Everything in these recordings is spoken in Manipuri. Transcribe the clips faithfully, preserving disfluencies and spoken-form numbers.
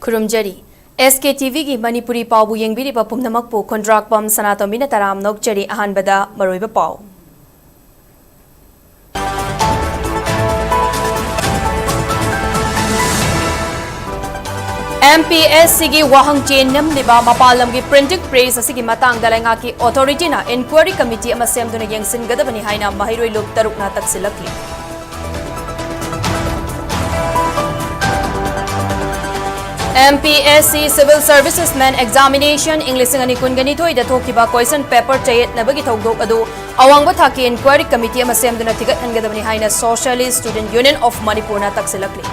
ꯈꯨꯔꯨꯝꯖꯔꯤ꯫ ꯑꯦꯁ ꯀꯦ ꯇꯤ ꯚꯤꯒꯤ ꯃꯅꯤꯄꯨꯔꯤ ꯄꯥꯎꯕꯨ ꯌꯦꯡꯕꯤꯔꯤꯕ ꯄꯨꯝꯅꯃꯛꯄꯨ ꯈꯨꯟꯗ꯭ꯔꯥꯛꯄꯝ ꯁꯅꯥꯇꯣꯝꯕꯤꯅ ꯇꯔꯥꯝꯅ ꯑꯣꯛꯆꯔꯤ꯫ ꯑꯍꯥꯟꯕꯗ ꯃꯔꯨꯑꯣꯏꯕ ꯄꯥꯎ꯫ ꯑꯦꯝ ꯄꯤ ꯑꯦꯁ ꯁꯤꯒꯤ ꯋꯥꯍꯪ ꯆꯦ ꯅꯝꯂꯤꯕ ꯃꯄꯥꯟ ꯂꯝꯒꯤ printing press ꯑꯁꯤꯒꯤ ꯃꯇꯥꯡꯗ ꯂꯩꯉꯥꯛꯀꯤ authorityꯅ inquiry committee ꯑꯃ ꯁꯦꯝꯗꯨꯅ ꯌꯦꯡꯁꯤꯟꯒꯗꯕꯅꯤ ꯍꯥꯏꯅ ꯃꯍꯩꯔꯣꯏ ꯂꯨꯞ ꯇꯔꯨꯛꯅ ꯇꯛꯁꯤꯜꯂꯛꯂꯤ꯫ M P S C Civil Services Main Examination ꯏꯪ ꯂꯤꯁꯤꯡ ꯑꯅꯤ ꯀꯨꯟꯒ ꯅꯤꯊꯣꯏꯗ ꯊꯣꯛꯈꯤꯕ question paper ꯆꯌꯦꯠꯅꯕꯒꯤ ꯊꯧꯗꯣꯛ ꯑꯗꯨ ꯑꯋꯥꯡꯕ ꯊꯥꯛꯀꯤ inquiry committee ꯑꯃ ꯁꯦꯝꯗꯨꯅ ꯊꯤꯒꯠꯍꯟꯒꯗꯕꯅꯤ ꯍꯥꯏꯅ Socialist Student Union of Manipurꯅ ꯇꯛꯁꯤꯜꯂꯛꯂꯤ꯫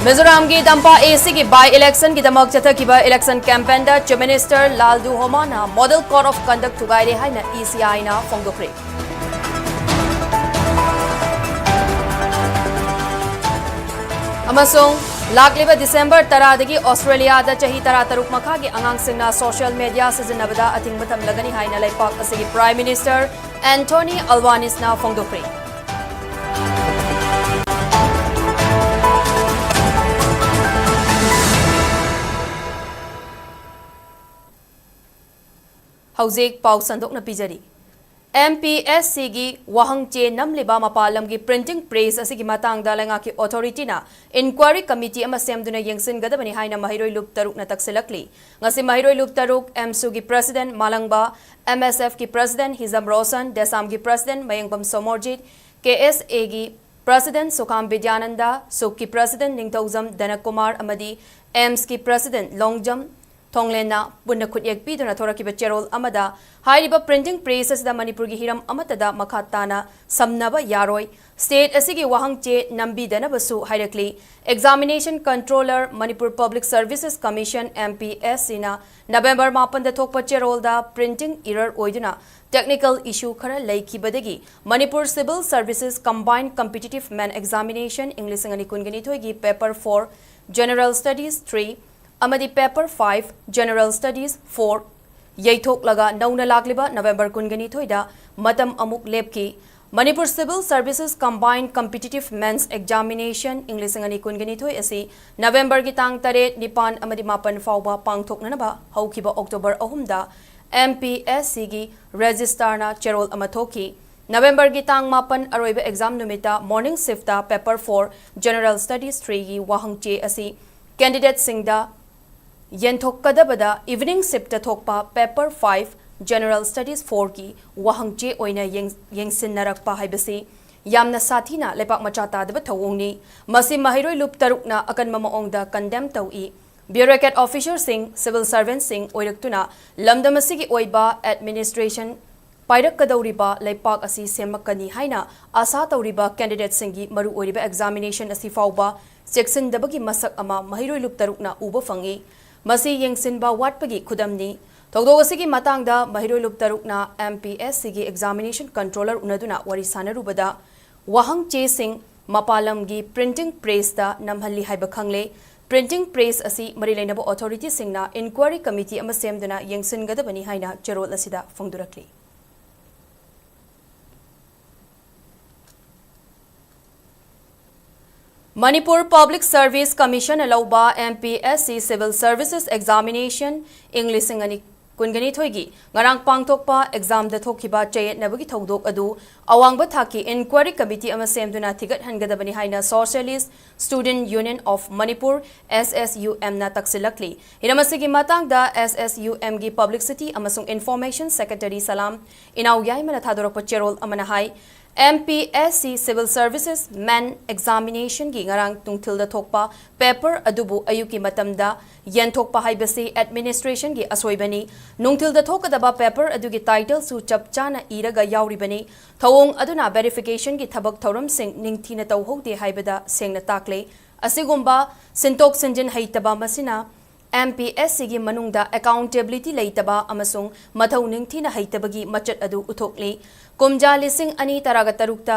ꯃꯤꯖꯣꯔꯥꯝꯒꯤ ꯗꯝꯄꯥ ꯑꯦ ꯁꯤꯒꯤ by electionꯒꯤꯗꯃꯛ ꯆꯠꯊꯈꯤꯕ election campaignꯗ Chief Minister ꯂꯥꯜꯗꯨꯍꯣꯃꯥꯅ model code of conduct ꯊꯨꯒꯥꯏꯔꯦ ꯍꯥꯏꯅ ꯏ ꯁꯤ ꯑꯥꯏꯅ ꯐꯣꯡꯗꯣꯛꯈ꯭ꯔꯦ꯫ ꯑꯃꯁꯨꯡ ꯂꯥꯛꯂꯤꯕ ꯗꯤꯁꯦꯝꯕꯔ ꯇꯔꯥꯗꯒꯤ ꯑꯣꯁꯇ꯭ꯔꯦꯂꯤꯌꯥꯗ ꯆꯍꯤ ꯇꯔꯥꯇꯔꯨꯛ ꯃꯈꯥꯒꯤ ꯑꯉꯥꯡꯁꯤꯡꯅ social media ꯁꯤꯖꯤꯟꯅꯕꯗ ꯑꯊꯤꯡꯕ ꯊꯝꯂꯒꯅꯤ ꯍꯥꯏꯅ ꯂꯩꯄꯥꯛ ꯑꯁꯤꯒꯤ Prime Minister Anthony Albaneseꯅ ꯐꯣꯡꯗꯣꯛꯈ꯭ꯔꯦ꯫ ꯍꯧꯖꯤꯛ ꯄꯥꯎ ꯁꯟꯗꯣꯛꯅ ꯄꯤꯖꯔꯤ꯫ ꯑꯦꯝ ꯄꯤ ꯑꯦꯁ ꯁꯤꯒꯤ ꯋꯥꯍꯪ ꯆꯦ ꯅꯝꯂꯤꯕ ꯃꯄꯥꯟ ꯂꯝꯒꯤ printing press ꯑꯁꯤꯒꯤ ꯃꯇꯥꯡꯗ ꯂꯩꯉꯥꯛꯀꯤ authorityꯅ inquiry committee ꯑꯃ ꯁꯦꯝꯗꯨꯅ ꯌꯦꯡꯁꯤꯟꯒꯗꯕꯅꯤ ꯍꯥꯏꯅ ꯃꯍꯩꯔꯣꯏ ꯂꯨꯞ ꯇꯔꯨꯛꯅ ꯇꯛꯁꯤꯜꯂꯛꯂꯤ꯫ ꯉꯁꯤ ꯃꯍꯩꯔꯣꯏ ꯂꯨꯞ ꯇꯔꯨꯛ, ꯑꯦꯝꯁꯨꯒꯤ President ꯃꯥꯂꯪꯕ, ꯑꯦꯝ ꯑꯦꯁ ꯑꯦꯐꯀꯤ President ꯍꯤꯖꯝ ꯔꯣꯁꯟ, ꯗꯦꯁꯥꯝꯒꯤ President ꯃꯌꯦꯡꯕꯝ ꯁꯣꯃꯣꯔꯖꯤꯠ, ꯀꯦ ꯑꯦꯁ ꯑꯦꯒꯤ President ꯁꯨꯈꯥꯝ ꯕꯤꯗ꯭ꯌꯥꯅꯟꯗ, ꯁꯨꯛꯀꯤ President ꯅꯤꯡꯊꯧꯖꯝ ꯙꯅꯀꯨꯃꯥꯔ ꯑꯃꯗꯤ ꯑꯦꯝꯁꯀꯤ President ꯂꯣꯡꯖꯝ ꯊꯣꯡꯂꯦꯟꯅ ꯄꯨꯟꯅ ꯈꯨꯠꯌꯦꯛ ꯄꯤꯗꯨꯅ ꯊꯣꯔꯛꯈꯤꯕ ꯆꯦꯔꯣꯜ ꯑꯃꯗ ꯍꯥꯏꯔꯤꯕ printing press ꯑꯁꯤꯗ ꯃꯅꯤꯄꯨꯔꯒꯤ ꯍꯤꯔꯝ ꯑꯃꯠꯇꯗ ꯃꯈꯥ ꯇꯥꯅ ꯁꯝꯅꯕ ꯌꯥꯔꯣꯏ, state ꯑꯁꯤꯒꯤ ꯋꯥꯍꯪ ꯆꯦ ꯅꯝꯕꯤꯗꯅꯕꯁꯨ ꯍꯥꯏꯔꯛꯂꯤ꯫ Examination Controller, Manipur Public Services Commission, M P S Cꯅ November ꯃꯥꯄꯟꯗ ꯊꯣꯛꯄ ꯆꯦꯔꯣꯜꯗ printing error ꯑꯣꯏꯗꯨꯅ technical issue ꯈꯔ ꯂꯩꯈꯤꯕꯗꯒꯤ Manipur Civil Services Combined Competitive Main Examination ꯏꯪ ꯂꯤꯁꯤꯡ ꯑꯅꯤ ꯀꯨꯟꯒ ꯅꯤꯊꯣꯏꯒꯤ paper four General Studies three ꯑꯃꯗꯤ paper five General Studies four ꯌꯩꯊꯣꯛꯂꯒ ꯅꯧꯅ ꯂꯥꯛꯂꯤꯕ November ꯀꯨꯟꯒ ꯅꯤꯊꯣꯏꯗ ꯃꯇꯝ ꯑꯃꯨꯛ ꯂꯦꯞꯈꯤ꯫ Manipur Civil Services Combined Competitive Men's Examination ꯏꯪ ꯂꯤꯁꯤꯡ ꯑꯅꯤ ꯀꯨꯟꯒ ꯅꯤꯊꯣꯏ ꯑꯁꯤ ꯅꯕꯦꯝꯕꯔꯒꯤ ꯇꯥꯡ ꯇꯔꯦꯠ, ꯅꯤꯄꯥꯟ ꯑꯃꯗꯤ ꯃꯥꯄꯟ ꯐꯥꯎꯕ ꯄꯥꯡꯊꯣꯛꯅꯅꯕ ꯍꯧꯈꯤꯕ ꯑꯣꯛꯇꯣꯕꯔ ꯑꯍꯨꯝꯗ M P S Cꯒꯤ ꯔꯦꯖꯤꯁꯇ꯭ꯔꯥꯔꯅ ꯆꯦꯔꯣꯜ ꯑꯃ ꯊꯣꯛꯈꯤ꯫ ꯅꯕꯦꯝꯕꯔꯒꯤ ꯇꯥꯡ ꯃꯥꯄꯟ ꯑꯔꯣꯏꯕ ꯑꯦꯛꯖꯥꯝ ꯅꯨꯃꯤꯠꯇ morning shiftꯇ paper four General Studies threeꯒꯤ ꯋꯥꯍꯪ ꯆꯦ ꯑꯁꯤ candidateꯁꯤꯡꯗ ꯌꯦꯟꯊꯣꯛꯀꯗꯕꯗ evening shiftꯇ ꯊꯣꯛꯄ paper five General Studies fourꯒꯤ ꯋꯥꯍꯪ ꯆꯦ ꯑꯣꯏꯅ ꯌꯦꯡ-, ꯌꯦꯡꯁꯤꯟꯅꯔꯛꯄ ꯍꯥꯏꯕꯁꯤ ꯌꯥꯝꯅ ꯁꯥꯊꯤꯅ ꯂꯩꯄꯥꯛ ꯃꯆꯥ ꯇꯥꯗꯕ ꯊꯧꯑꯣꯡꯅꯤ꯫ ꯃꯁꯤ ꯃꯍꯩꯔꯣꯏ ꯂꯨꯞ ꯇꯔꯨꯛꯅ ꯑꯀꯟꯕ ꯃꯑꯣꯡꯗ condemn ꯇꯧꯏ꯫ Bureaucrat officerꯁꯤꯡ, civil servantꯁꯤꯡ ꯑꯣꯏꯔꯛꯇꯨꯅ ꯂꯝꯗꯝ ꯑꯁꯤꯒꯤ ꯑꯣꯏꯕ administration ꯄꯥꯏꯔꯛꯀꯗꯧꯔꯤꯕ ꯂꯩꯄꯥꯛ ꯑꯁꯤ ꯁꯦꯝꯃꯛꯀꯅꯤ ꯍꯥꯏꯅ ꯑꯥꯁꯥ ꯇꯧꯔꯤꯕ candidateꯁꯤꯡꯒꯤ ꯃꯔꯨꯑꯣꯏꯔꯤꯕ examination ꯑꯁꯤ ꯐꯥꯎꯕ ꯆꯦꯛꯁꯤꯟꯗꯕꯒꯤ ꯃꯁꯛ ꯑꯃ ꯃꯍꯩꯔꯣꯏ ꯂꯨꯞ ꯇꯔꯨꯛꯅ ꯎꯕ ꯐꯪꯏ꯫ ꯃꯁꯤ ꯌꯦꯡꯁꯤꯟꯕ ꯋꯥꯠꯄꯒꯤ ꯈꯨꯗꯝꯅꯤ꯫ ꯊꯧꯗꯣꯛ ꯑꯁꯤꯒꯤ ꯃꯇꯥꯡꯗ ꯃꯍꯩꯔꯣꯏ ꯂꯨꯞ ꯇꯔꯨꯛꯅ M P S Cꯒꯤ examination controller ꯎꯅꯗꯨꯅ ꯋꯥꯔꯤ ꯁꯥꯅꯔꯨꯕꯗ, ꯋꯥꯍꯪ ꯆꯦꯁꯤꯡ ꯃꯄꯥꯟ ꯂꯝꯒꯤ printing pressꯇ ꯅꯝꯍꯜꯂꯤ ꯍꯥꯏꯕ ꯈꯪꯂꯦ꯫ Printing press ꯑꯁꯤ ꯃꯔꯤ ꯂꯩꯅꯕ authorityꯁꯤꯡꯅ inquiry committee ꯑꯃ ꯁꯦꯝꯗꯨꯅ ꯌꯦꯡꯁꯤꯟꯒꯗꯕꯅꯤ ꯍꯥꯏꯅ ꯆꯦꯔꯣꯜ ꯑꯁꯤꯗ ꯐꯣꯡꯗꯣꯔꯛꯂꯤ꯫ Manipur Public Service Commissionꯅ ꯂꯧꯕ M P S C Civil Services Examination ꯏꯪ ꯂꯤꯁꯤꯡ ꯑꯅꯤ ꯀꯨꯟꯒ ꯅꯤꯊꯣꯏꯒꯤ ꯉꯔꯥꯡ ꯄꯥꯡꯊꯣꯛꯄ examꯗ ꯊꯣꯛꯈꯤꯕ ꯆꯌꯦꯠꯅꯕꯒꯤ ꯊꯧꯗꯣꯛ ꯑꯗꯨ ꯑꯋꯥꯡꯕ ꯊꯥꯛꯀꯤ inquiry committee ꯑꯃ ꯁꯦꯝꯗꯨꯅ ꯊꯤꯒꯠꯍꯟꯒꯗꯕꯅꯤ ꯍꯥꯏꯅ Socialist Student Union of Manipur, S S U Mꯅ ꯇꯛꯁꯤꯜꯂꯛꯂꯤ꯫ ꯍꯤꯔꯝ ꯑꯁꯤꯒꯤ ꯃꯇꯥꯡꯗ S S U Mꯒꯤ Publicity ꯑꯃꯁꯨꯡ Information Secretary ꯁꯂꯥꯝ ꯏꯅꯥꯎ ꯌꯥꯏꯃꯅ ꯊꯥꯗꯣꯔꯛꯄ ꯆꯦꯔꯣꯜ ꯑꯃꯅ ꯍꯥꯏ, M P S C Civil Services Men Examinationꯒꯤ ꯉꯔꯥꯡ ꯅꯨꯡꯊꯤꯜꯗ ꯊꯣꯛꯄ paper ꯑꯗꯨꯕꯨ ꯑꯌꯨꯛꯀꯤ ꯃꯇꯝꯗ ꯌꯦꯟꯊꯣꯛꯄ ꯍꯥꯏꯕꯁꯤ administrationꯒꯤ ꯑꯁꯣꯏꯕꯅꯤ꯫ ꯅꯨꯡꯊꯤꯜꯗ ꯊꯣꯛꯀꯗꯕ paper ꯑꯗꯨꯒꯤ titleꯁꯨ ꯆꯞ ꯆꯥꯅ ꯏꯔꯒ ꯌꯥꯎꯔꯤꯕꯅꯤ꯫ ꯊꯧꯑꯣꯡ ꯑꯗꯨꯅ verificationꯒꯤ ꯊꯕꯛ ꯊꯧꯔꯝꯁꯤꯡ ꯅꯤꯡꯊꯤꯅ ꯇꯧꯍꯧꯗꯦ ꯍꯥꯏꯕꯗ ꯁꯦꯡꯅ ꯇꯥꯛꯂꯦ꯫ ꯑꯁꯤꯒꯨꯝꯕ ꯁꯤꯟꯇꯣꯛ ꯁꯤꯟꯖꯤꯟ ꯍꯩꯇꯕ ꯃꯁꯤꯅ M P S Cꯒꯤ ꯃꯅꯨꯡꯗ accountability ꯂꯩꯇꯕ ꯑꯃꯁꯨꯡ ꯃꯊꯧ ꯅꯤꯡꯊꯤꯅ ꯍꯩꯇꯕꯒꯤ ꯃꯆꯠ ꯑꯗꯨ ꯎꯠꯊꯣꯛꯂꯤ꯫ ꯀꯨꯝꯖꯥ ꯂꯤꯁꯤꯡ ꯑꯅꯤ ꯇꯔꯥꯒ ꯇꯔꯨꯛꯇ,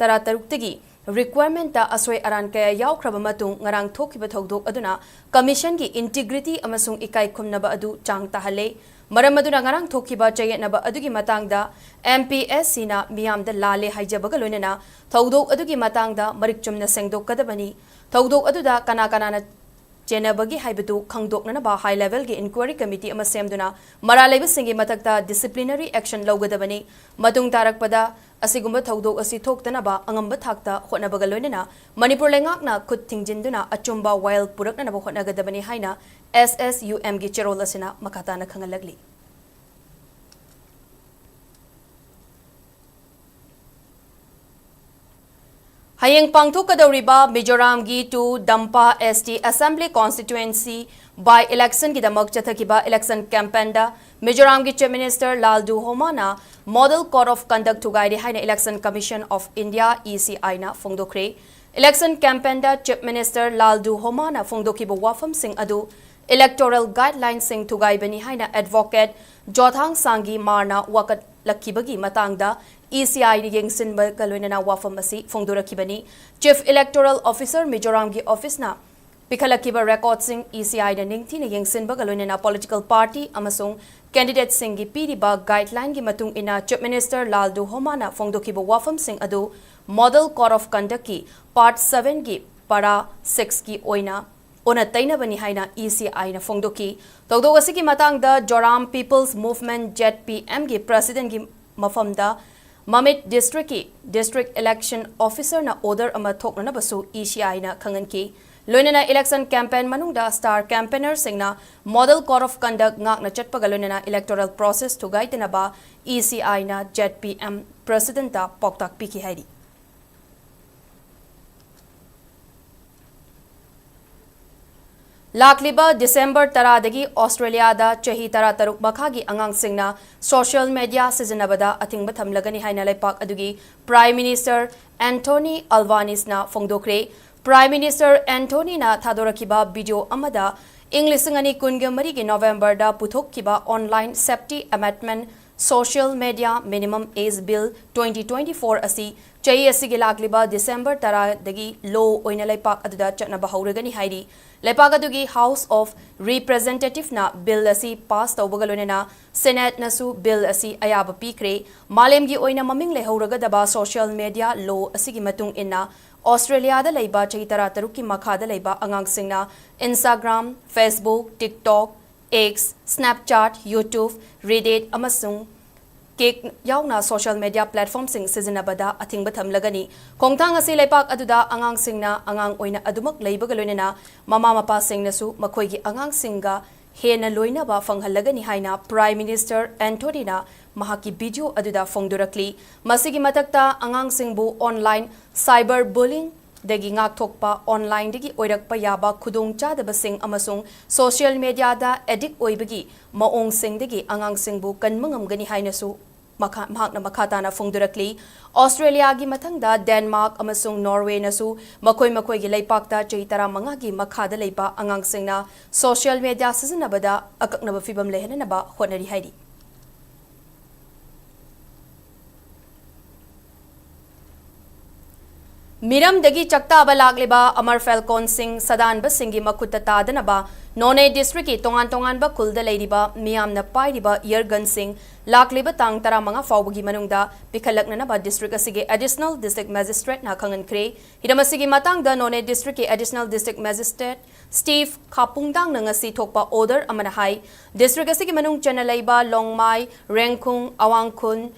ꯇꯔꯥꯇꯔꯨꯛꯇꯒꯤ requirement-ꯇ ꯑꯁꯣꯏ ꯑꯔꯥꯟ ꯀꯌꯥ ꯌꯥꯎꯈ꯭ꯔꯕ ꯃꯇꯨꯡ ꯉꯔꯥꯡ ꯊꯣꯛꯈꯤꯕ ꯊꯧꯗꯣꯛ ꯑꯗꯨꯅ commission-ꯒꯤ integrity ꯑꯃꯁꯨꯡ ꯏꯀꯥꯏ ꯈꯨꯝꯅꯕ ꯑꯗꯨ ꯆꯥꯡ ꯇꯥꯍꯜꯂꯦ꯫ ꯃꯔꯝ ꯑꯗꯨꯅ ꯉꯔꯥꯡ ꯊꯣꯛꯈꯤꯕ ꯆꯌꯦꯠꯅꯕ ꯑꯗꯨꯒꯤ ꯃꯇꯥꯡꯗ M P S C-ꯅ ꯃꯤꯌꯥꯝꯗ ꯂꯥꯜꯂꯦ ꯍꯥꯏꯖꯕꯒ ꯂꯣꯏꯅꯅ ꯊꯧꯗꯣꯛ ꯑꯗꯨꯒꯤ ꯃꯇꯥꯡꯗ ꯃꯔꯤꯛ ꯆꯨꯝꯅ ꯁꯦꯡꯗꯣꯛꯀꯗꯕꯅꯤ꯫ ꯊꯧꯗꯣꯛ ꯑꯗꯨꯗ ꯀꯅꯥ ꯀꯅꯥꯅ ꯆꯦꯟꯅꯕꯒꯦ ꯍꯥꯏꯕꯗꯨ ꯈꯪꯗꯣꯛꯅꯅꯕ high level-ꯒꯤ inquiry committee ꯑꯃ ꯁꯦꯝꯗꯨꯅ ꯃꯔꯥꯜ ꯂꯩꯕꯁꯤꯡꯒꯤ ꯃꯊꯛꯇ disciplinary action ꯂꯧꯒꯗꯕꯅꯤ꯫ ꯃꯇꯨꯡ ꯇꯥꯔꯛꯄꯗ ꯑꯁꯤꯒꯨꯝꯕ ꯊꯧꯗꯣꯛ ꯑꯁꯤ ꯊꯣꯛꯇꯅꯕ ꯑꯉꯝꯕ ꯊꯥꯛꯇ ꯍꯣꯠꯅꯕꯒ ꯂꯣꯏꯅꯅ ꯃꯅꯤꯄꯨꯔ ꯂꯩꯉꯥꯛꯅ ꯈꯨꯠ ꯊꯤꯡꯖꯤꯟꯗꯨꯅ ꯑꯆꯨꯝꯕ ꯋꯥꯌꯦꯜ ꯄꯨꯔꯛꯅꯅꯕ ꯍꯣꯠꯅꯒꯗꯕꯅꯤ ꯍꯥꯏꯅ S S U M-ꯒꯤ ꯆꯦꯔꯣꯜ ꯑꯁꯤꯅ ꯃꯈꯥ ꯇꯥꯅ ꯈꯪꯍꯜꯂꯛꯂꯤ꯫ ꯍꯌꯦꯡ ꯄꯥꯡꯊꯣꯛꯀꯗꯧꯔꯤꯕ ꯃꯤꯖꯣꯔꯥꯝꯒꯤ two Dampa S T Assembly Constituency by election-ꯒꯤꯗꯃꯛ ꯆꯠꯊꯈꯤꯕ election campaign-ꯗ ꯃꯤꯖꯣꯔꯥꯝꯒꯤ Chief Minister ꯂꯥꯜꯗꯨ ꯍꯣꯃꯥꯅ Model Code of Conduct ꯊꯨꯒꯥꯏꯔꯦ ꯍꯥꯏꯅ Election Commission of India, E C I-ꯅ ꯐꯣꯡꯗꯣꯛꯈ꯭ꯔꯦ꯫ Election campaign-ꯗ Chief Minister ꯂꯥꯜꯗꯨ ꯍꯣꯃꯥꯅ ꯐꯣꯡꯗꯣꯛꯈꯤꯕ ꯋꯥꯐꯝꯁꯤꯡ ꯑꯗꯨ electoral guideline-ꯁꯤꯡ ꯊꯨꯒꯥꯏꯕꯅꯤ ꯍꯥꯏꯅ Advocate ꯖꯣꯊꯥꯡ ꯁꯥꯡꯒꯤ ꯃꯥꯔꯅ ꯋꯥꯀꯠꯂꯛꯈꯤꯕꯒꯤ ꯃꯇꯥꯡꯗ E C I-ꯅ ꯌꯦꯡꯁꯤꯟꯕꯒ ꯂꯣꯏꯅꯅ ꯋꯥꯐꯝ ꯑꯁꯤ ꯐꯣꯡꯗꯣꯔꯛꯈꯤꯕꯅꯤ꯫ Chief Electoral Officer ꯃꯤꯖꯣꯔꯥꯝꯒꯤ office-ꯅ ꯄꯤꯈꯠꯂꯛꯈꯤꯕ record-ꯁꯤꯡ E C I-ꯅ ꯅꯤꯡꯊꯤꯅ ꯌꯦꯡꯁꯤꯟꯕꯒ ꯂꯣꯏꯅꯅ political party ꯑꯃꯁꯨꯡ candidate-ꯁꯤꯡꯒꯤ ꯄꯤꯔꯤꯕ guideline-ꯒꯤ ꯃꯇꯨꯡ ꯏꯟꯅ Chief Minister ꯂꯥꯜꯗꯨ ꯍꯣꯃꯥꯅ ꯐꯣꯡꯗꯣꯛꯈꯤꯕ ꯋꯥꯐꯝꯁꯤꯡ ꯑꯗꯨ Model Code of Conduct-ꯀꯤ Part seven-ꯒꯤ Para six-ꯀꯤ ꯑꯣꯏꯅ ꯑꯣꯟꯅ ꯇꯩꯅꯕꯅꯤ ꯍꯥꯏꯅ E C I-ꯅ ꯐꯣꯡꯗꯣꯛꯈꯤ꯫ ꯊꯧꯗꯣꯛ ꯑꯁꯤꯒꯤ ꯃꯇꯥꯡꯗ Zoram People's Movement, Z P M-ꯒꯤ president-ꯒꯤ ꯃꯐꯝꯗ ꯃꯃꯤꯠ district-ꯀꯤ district election officer-ꯅ order ꯑꯃ ꯊꯣꯛꯅꯅꯕꯁꯨ E C I-ꯅ ꯈꯪꯍꯟꯈꯤ꯫ ꯂꯣꯏꯅꯅ election campaign ꯃꯅꯨꯡꯗ star campaigner-ꯁꯤꯡꯅ Model Code of Conduct ꯉꯥꯛꯅ ꯆꯠꯄꯒ ꯂꯣꯏꯅꯅ electoral process ꯊꯨꯒꯥꯏꯗꯅꯕ E C I-ꯅ Z P M president-ꯇ ꯄꯥꯎꯇꯥꯛ ꯄꯤꯈꯤ ꯍꯥꯏꯔꯤ꯫ ꯂꯥꯛꯂꯤꯕ December ꯇꯔꯥꯗꯒꯤ Australia-ꯗ ꯆꯍꯤ ꯇꯔꯥꯇꯔꯨꯛ ꯃꯈꯥꯒꯤ ꯑꯉꯥꯡꯁꯤꯡꯅ social media ꯁꯤꯖꯤꯟꯅꯕꯗ ꯑꯊꯤꯡꯕ ꯊꯝꯂꯒꯅꯤ ꯍꯥꯏꯅ ꯂꯩꯄꯥꯛ ꯑꯗꯨꯒꯤ Prime Minister Anthony Albanese-ꯅ ꯐꯣꯡꯗꯣꯛꯈ꯭ꯔꯦ꯫ Prime Minister Anthony-ꯅ ꯊꯥꯗꯣꯔꯛꯈꯤꯕ video ꯑꯃꯗ ꯏꯪ ꯂꯤꯁꯤꯡ ꯑꯅꯤ ꯀꯨꯟꯒ ꯃꯔꯤꯒꯤ November-ꯗ ꯄꯨꯊꯣꯛꯈꯤꯕ Online Safety Amendment Social Media Minimum Age Bill twenty twenty-four ꯑꯁꯤ ꯆꯍꯤ ꯑꯁꯤꯒꯤ ꯂꯥꯛꯂꯤꯕ December ꯇꯔꯥꯗꯒꯤ law ꯑꯣꯏꯅ ꯂꯩꯄꯥꯛ ꯑꯗꯨꯗ ꯆꯠꯅꯕ ꯍꯧꯔꯒꯅꯤ ꯍꯥꯏꯔꯤ꯫ ꯂꯩꯄꯥꯛ ꯑꯗꯨꯒꯤ House of Representativeꯅ bill ꯑꯁꯤ pass ꯇꯧꯕꯒ ꯂꯣꯏꯅꯅ Senateꯅꯁꯨ bill ꯑꯁꯤ ꯑꯌꯥꯕ ꯄꯤꯈ꯭ꯔꯦ꯫ ꯃꯥꯂꯦꯝꯒꯤ ꯑꯣꯏꯅ ꯃꯃꯤꯡ ꯂꯩꯍꯧꯔꯒꯗꯕ social media law ꯑꯁꯤꯒꯤ ꯃꯇꯨꯡ ꯏꯟꯅ, Australiaꯗ ꯂꯩꯕ ꯆꯍꯤ ꯇꯔꯥꯇꯔꯨꯛꯀꯤ ꯃꯈꯥꯗ ꯂꯩꯕ ꯑꯉꯥꯡꯁꯤꯡꯅ Instagram, Facebook, TikTok, X, Snapchat, YouTube, Reddit ꯑꯃꯁꯨꯡ Kik ꯌꯥꯎꯅ social media platformꯁꯤꯡ ꯁꯤꯖꯤꯟꯅꯕꯗ ꯑꯊꯤꯡꯕ ꯊꯝꯂꯒꯅꯤ꯫ ꯈꯣꯡꯊꯥꯡ ꯑꯁꯤ ꯂꯩꯄꯥꯛ ꯑꯗꯨꯗ ꯑꯉꯥꯡꯁꯤꯡꯅ ꯑꯉꯥꯡ ꯑꯣꯏꯅ ꯑꯗꯨꯃꯛ ꯂꯩꯕꯒ ꯂꯣꯏꯅꯅ ꯃꯃꯥ ꯃꯄꯥꯁꯤꯡꯅꯁꯨ ꯃꯈꯣꯏꯒꯤ ꯑꯉꯥꯡꯁꯤꯡꯒ ꯍꯦꯟꯅ ꯂꯣꯏꯅꯕ ꯐꯪꯍꯜꯂꯒꯅꯤ ꯍꯥꯏꯅ Prime Minister Anthonyꯅ ꯃꯍꯥꯛꯀꯤ video ꯑꯗꯨꯗ ꯐꯣꯡꯗꯣꯔꯛꯂꯤ꯫ ꯃꯁꯤꯒꯤ ꯃꯊꯛꯇ, ꯑꯉꯥꯡꯁꯤꯡꯕꯨ online cyber bullyingꯗꯒꯤ ꯉꯥꯛꯊꯣꯛꯄ, onlineꯗꯒꯤ ꯑꯣꯏꯔꯛꯄ ꯌꯥꯕ ꯈꯨꯗꯣꯡꯆꯥꯗꯕꯁꯤꯡ ꯑꯃꯁꯨꯡ social mediaꯗ addict ꯑꯣꯏꯕꯒꯤ ꯃꯑꯣꯡꯁꯤꯡꯗꯒꯤ ꯑꯉꯥꯡꯁꯤꯡꯕꯨ ꯀꯟꯕ ꯉꯝꯒꯅꯤ ꯍꯥꯏꯅꯁꯨ ꯃꯈꯥ-, ꯃꯍꯥꯛꯅ ꯃꯈꯥ ꯇꯥꯅ ꯐꯣꯡꯗꯣꯔꯛꯂꯤ꯫ Australiaꯒꯤ ꯃꯊꯪꯗ Denmark ꯑꯃꯁꯨꯡ Norwayꯅꯁꯨ ꯃꯈꯣꯏ ꯃꯈꯣꯏꯒꯤ ꯂꯩꯄꯥꯛꯇ ꯆꯍꯤ ꯇꯔꯥꯃꯉꯥꯒꯤ ꯃꯈꯥꯗ ꯂꯩꯕ ꯑꯉꯥꯡꯁꯤꯡꯅ social media ꯁꯤꯖꯤꯟꯅꯕꯗ ꯑꯀꯛꯅꯕ ꯐꯤꯕꯝ ꯂꯩꯍꯟꯅꯕ ꯍꯣꯠꯅꯔꯤ ꯍꯥꯏꯔꯤ꯫ ꯃꯤꯔꯝꯗꯒꯤ ꯆꯥꯛꯇꯥꯕ ꯂꯥꯛꯂꯤꯕ ꯑꯃꯔ ꯐꯦꯜꯀꯣꯟꯁꯤꯡ ꯁꯥꯗꯥꯟꯕꯁꯤꯡꯒꯤ ꯃꯈꯨꯠꯇ ꯇꯥꯗꯅꯕ ꯅꯣꯅꯦ districtꯀꯤ ꯇꯣꯉꯥꯟ ꯇꯣꯉꯥꯟꯕ ꯈꯨꯜꯗ ꯂꯩꯔꯤꯕ ꯃꯤꯌꯥꯝꯅ ꯄꯥꯏꯔꯤꯕ ear gunꯁꯤꯡ ꯂꯥꯛꯂꯤꯕ ꯇꯥꯡ ꯇꯔꯥꯃꯉꯥ ꯐꯥꯎꯕꯒꯤ ꯃꯅꯨꯡꯗ ꯄꯤꯈꯠꯂꯛꯅꯅꯕ district ꯑꯁꯤꯒꯤ Additional District Magistrateꯅ ꯈꯪꯍꯟꯈ꯭ꯔꯦ꯫ ꯍꯤꯔꯝ ꯑꯁꯤꯒꯤ ꯃꯇꯥꯡꯗ ꯅꯣꯅꯦ districtꯀꯤ Additional District Magistrate Steve ꯈꯥꯄꯨꯡꯗꯥꯡꯅ ꯉꯁꯤ ꯊꯣꯛꯄ order ꯑꯃꯅ ꯍꯥꯏ, district ꯑꯁꯤꯒꯤ ꯃꯅꯨꯡ ꯆꯟꯅ ꯂꯩꯕ ꯂꯣꯡꯃꯥꯏ, ꯔꯦꯡꯈꯨꯡ, ꯑꯋꯥꯡꯈꯨꯜ,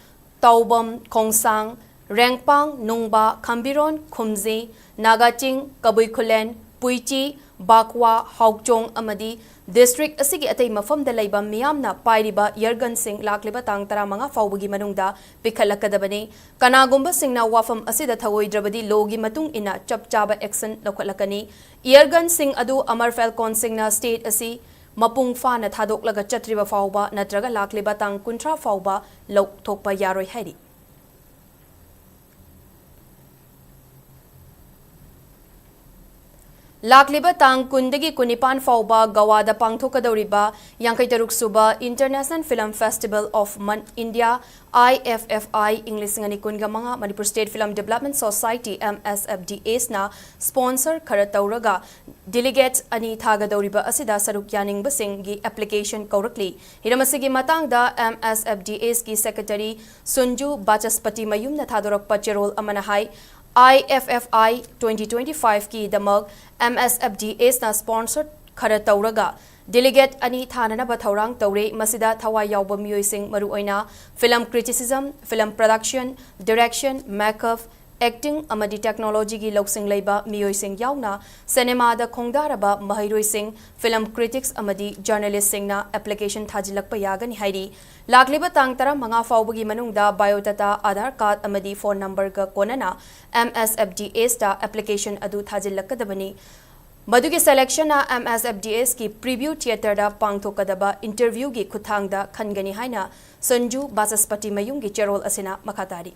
ꯇꯧꯕꯝ, ꯈꯣꯡꯁꯥꯡ, ꯔꯦꯡꯄꯥꯡ, ꯅꯨꯡꯕ, ꯈꯝꯕꯤꯔꯣꯟ, ꯈꯨꯝꯖꯤ, ꯅꯥꯒꯥꯆꯤꯡ, ꯀꯕꯨꯏ ꯈꯨꯂꯦꯟ, ꯄꯨꯏꯆꯤ, ꯕꯥꯛꯋꯥ, ꯍꯥꯎꯆꯣꯡ ꯑꯃꯗꯤ district ꯑꯁꯤꯒꯤ ꯑꯇꯩ ꯃꯐꯝꯗ ꯂꯩꯕ ꯃꯤꯌꯥꯝꯅ ꯄꯥꯏꯔꯤꯕ ear gunꯁꯤꯡ ꯂꯥꯛꯂꯤꯕ ꯇꯥꯡ ꯇꯔꯥꯃꯉꯥ ꯐꯥꯎꯕꯒꯤ ꯃꯅꯨꯡꯗ ꯄꯤꯈꯠꯂꯛꯀꯗꯕꯅꯤ꯫ ꯀꯅꯥꯒꯨꯝꯕꯁꯤꯡꯅ ꯋꯥꯐꯝ ꯑꯁꯤꯗ ꯊꯧꯑꯣꯏꯗ꯭ꯔꯕꯗꯤ lawꯒꯤ ꯃꯇꯨꯡ ꯏꯟꯅ ꯆꯞ ꯆꯥꯕ action ꯂꯧꯈꯠꯂꯛꯀꯅꯤ꯫ Ear gunꯁꯤꯡ ꯑꯗꯨ ꯑꯃꯔ ꯐꯦꯜꯀꯣꯟꯁꯤꯡꯅ state ꯑꯁꯤ ꯃꯄꯨꯡ ꯐꯥꯅ ꯊꯥꯗꯣꯛꯂꯒ ꯆꯠꯇ꯭ꯔꯤꯕ ꯐꯥꯎꯕ ꯅꯠꯇ꯭ꯔꯒ ꯂꯥꯛꯂꯤꯕ ꯇꯥꯡ ꯀꯨꯟꯊ꯭ꯔꯥ ꯐꯥꯎꯕ ꯂꯧꯊꯣꯛꯄ ꯌꯥꯔꯣꯏ ꯍꯥꯏꯔꯤ꯫ ꯂꯥꯛꯂꯤꯕ ꯇꯥꯡ ꯀꯨꯟꯗꯒꯤ ꯀꯨꯟꯅꯤꯄꯥꯟ ꯐꯥꯎꯕ ꯒꯋꯥꯗ ꯄꯥꯡꯊꯣꯛꯀꯗꯧꯔꯤꯕ ꯌꯥꯡꯈꯩ ꯇꯔꯨꯛ ꯁꯨꯕ International Film Festival of Mon- India, I F F I, ꯏꯪ ꯂꯤꯁꯤꯡ ꯑꯅꯤ ꯀꯨꯟꯒ ꯃꯉꯥ Manipur State Film Development Society, M S F D S, ꯅ sponsor ꯈꯔ ꯇꯧꯔꯒ delegate ꯑꯅꯤ ꯊꯥꯒꯗꯧꯔꯤꯕ ꯑꯁꯤꯗ ꯁꯔꯨꯛ ꯌꯥꯅꯤꯡꯕꯁꯤꯡꯒꯤ application ꯀꯧꯔꯛꯂꯤ꯫ ꯍꯤꯔꯝ ꯑꯁꯤꯒꯤ ꯃꯇꯥꯡꯗ M S F D S ꯀꯤ secretary ꯁꯨꯟꯖꯨ ꯕꯥꯆꯁꯄꯇꯤ ꯃꯌꯨꯝꯅ ꯊꯥꯗꯣꯔꯛꯄ ꯆꯦꯔꯣꯜ ꯑꯃꯅ ꯍꯥꯏ, I F F I twenty twenty-five ꯀꯤꯗꯃꯛ M S F D S ꯅ sponsor ꯈꯔ ꯇꯧꯔꯒ delegate ꯑꯅꯤ ꯊꯥꯅꯅꯕ ꯊꯧꯔꯥꯡ ꯇꯧꯔꯦ꯫ ꯃꯁꯤꯗ ꯊꯋꯥꯏ ꯌꯥꯎꯕ ꯃꯤꯑꯣꯏꯁꯤꯡ, ꯃꯔꯨꯑꯣꯏꯅ film criticism, film production, direction, makeup, acting ꯑꯃꯗꯤ technology ꯒꯤ ꯂꯧꯁꯤꯡ ꯂꯩꯕ ꯃꯤꯑꯣꯏꯁꯤꯡ ꯌꯥꯎꯅ ꯁꯤꯅꯦꯃꯥꯗ ꯈꯣꯡꯗꯥꯔꯕ ꯃꯍꯩꯔꯣꯏꯁꯤꯡ, film critics ꯑꯃꯗꯤ journalist ꯁꯤꯡꯅ application ꯊꯥꯖꯤꯜꯂꯛꯄ ꯌꯥꯒꯅꯤ ꯍꯥꯏꯔꯤ꯫ ꯂꯥꯛꯂꯤꯕ ꯇꯥꯡ ꯇꯔꯥꯃꯉꯥ ꯐꯥꯎꯕꯒꯤ ꯃꯅꯨꯡꯗ biodata, Aadhaar card ꯑꯃꯗꯤ phone number ꯒ ꯀꯣꯟꯅꯅ M S F D S ꯇ application ꯑꯗꯨ ꯊꯥꯖꯤꯜꯂꯛꯀꯗꯕꯅꯤ꯫ ꯃꯗꯨꯒꯤ selection ꯅ M S F D S ꯀꯤ preview theatre ꯗ ꯄꯥꯡꯊꯣꯛꯀꯗꯕ interview ꯒꯤ ꯈꯨꯠꯊꯥꯡꯗ ꯈꯟꯒꯅꯤ ꯍꯥꯏꯅ ꯁꯟꯖꯨ ꯕꯥꯆꯁꯄꯇꯤ ꯃꯌꯨꯝꯒꯤ ꯆꯦꯔꯣꯜ ꯑꯁꯤꯅ ꯃꯈꯥ ꯇꯥꯔꯤ꯫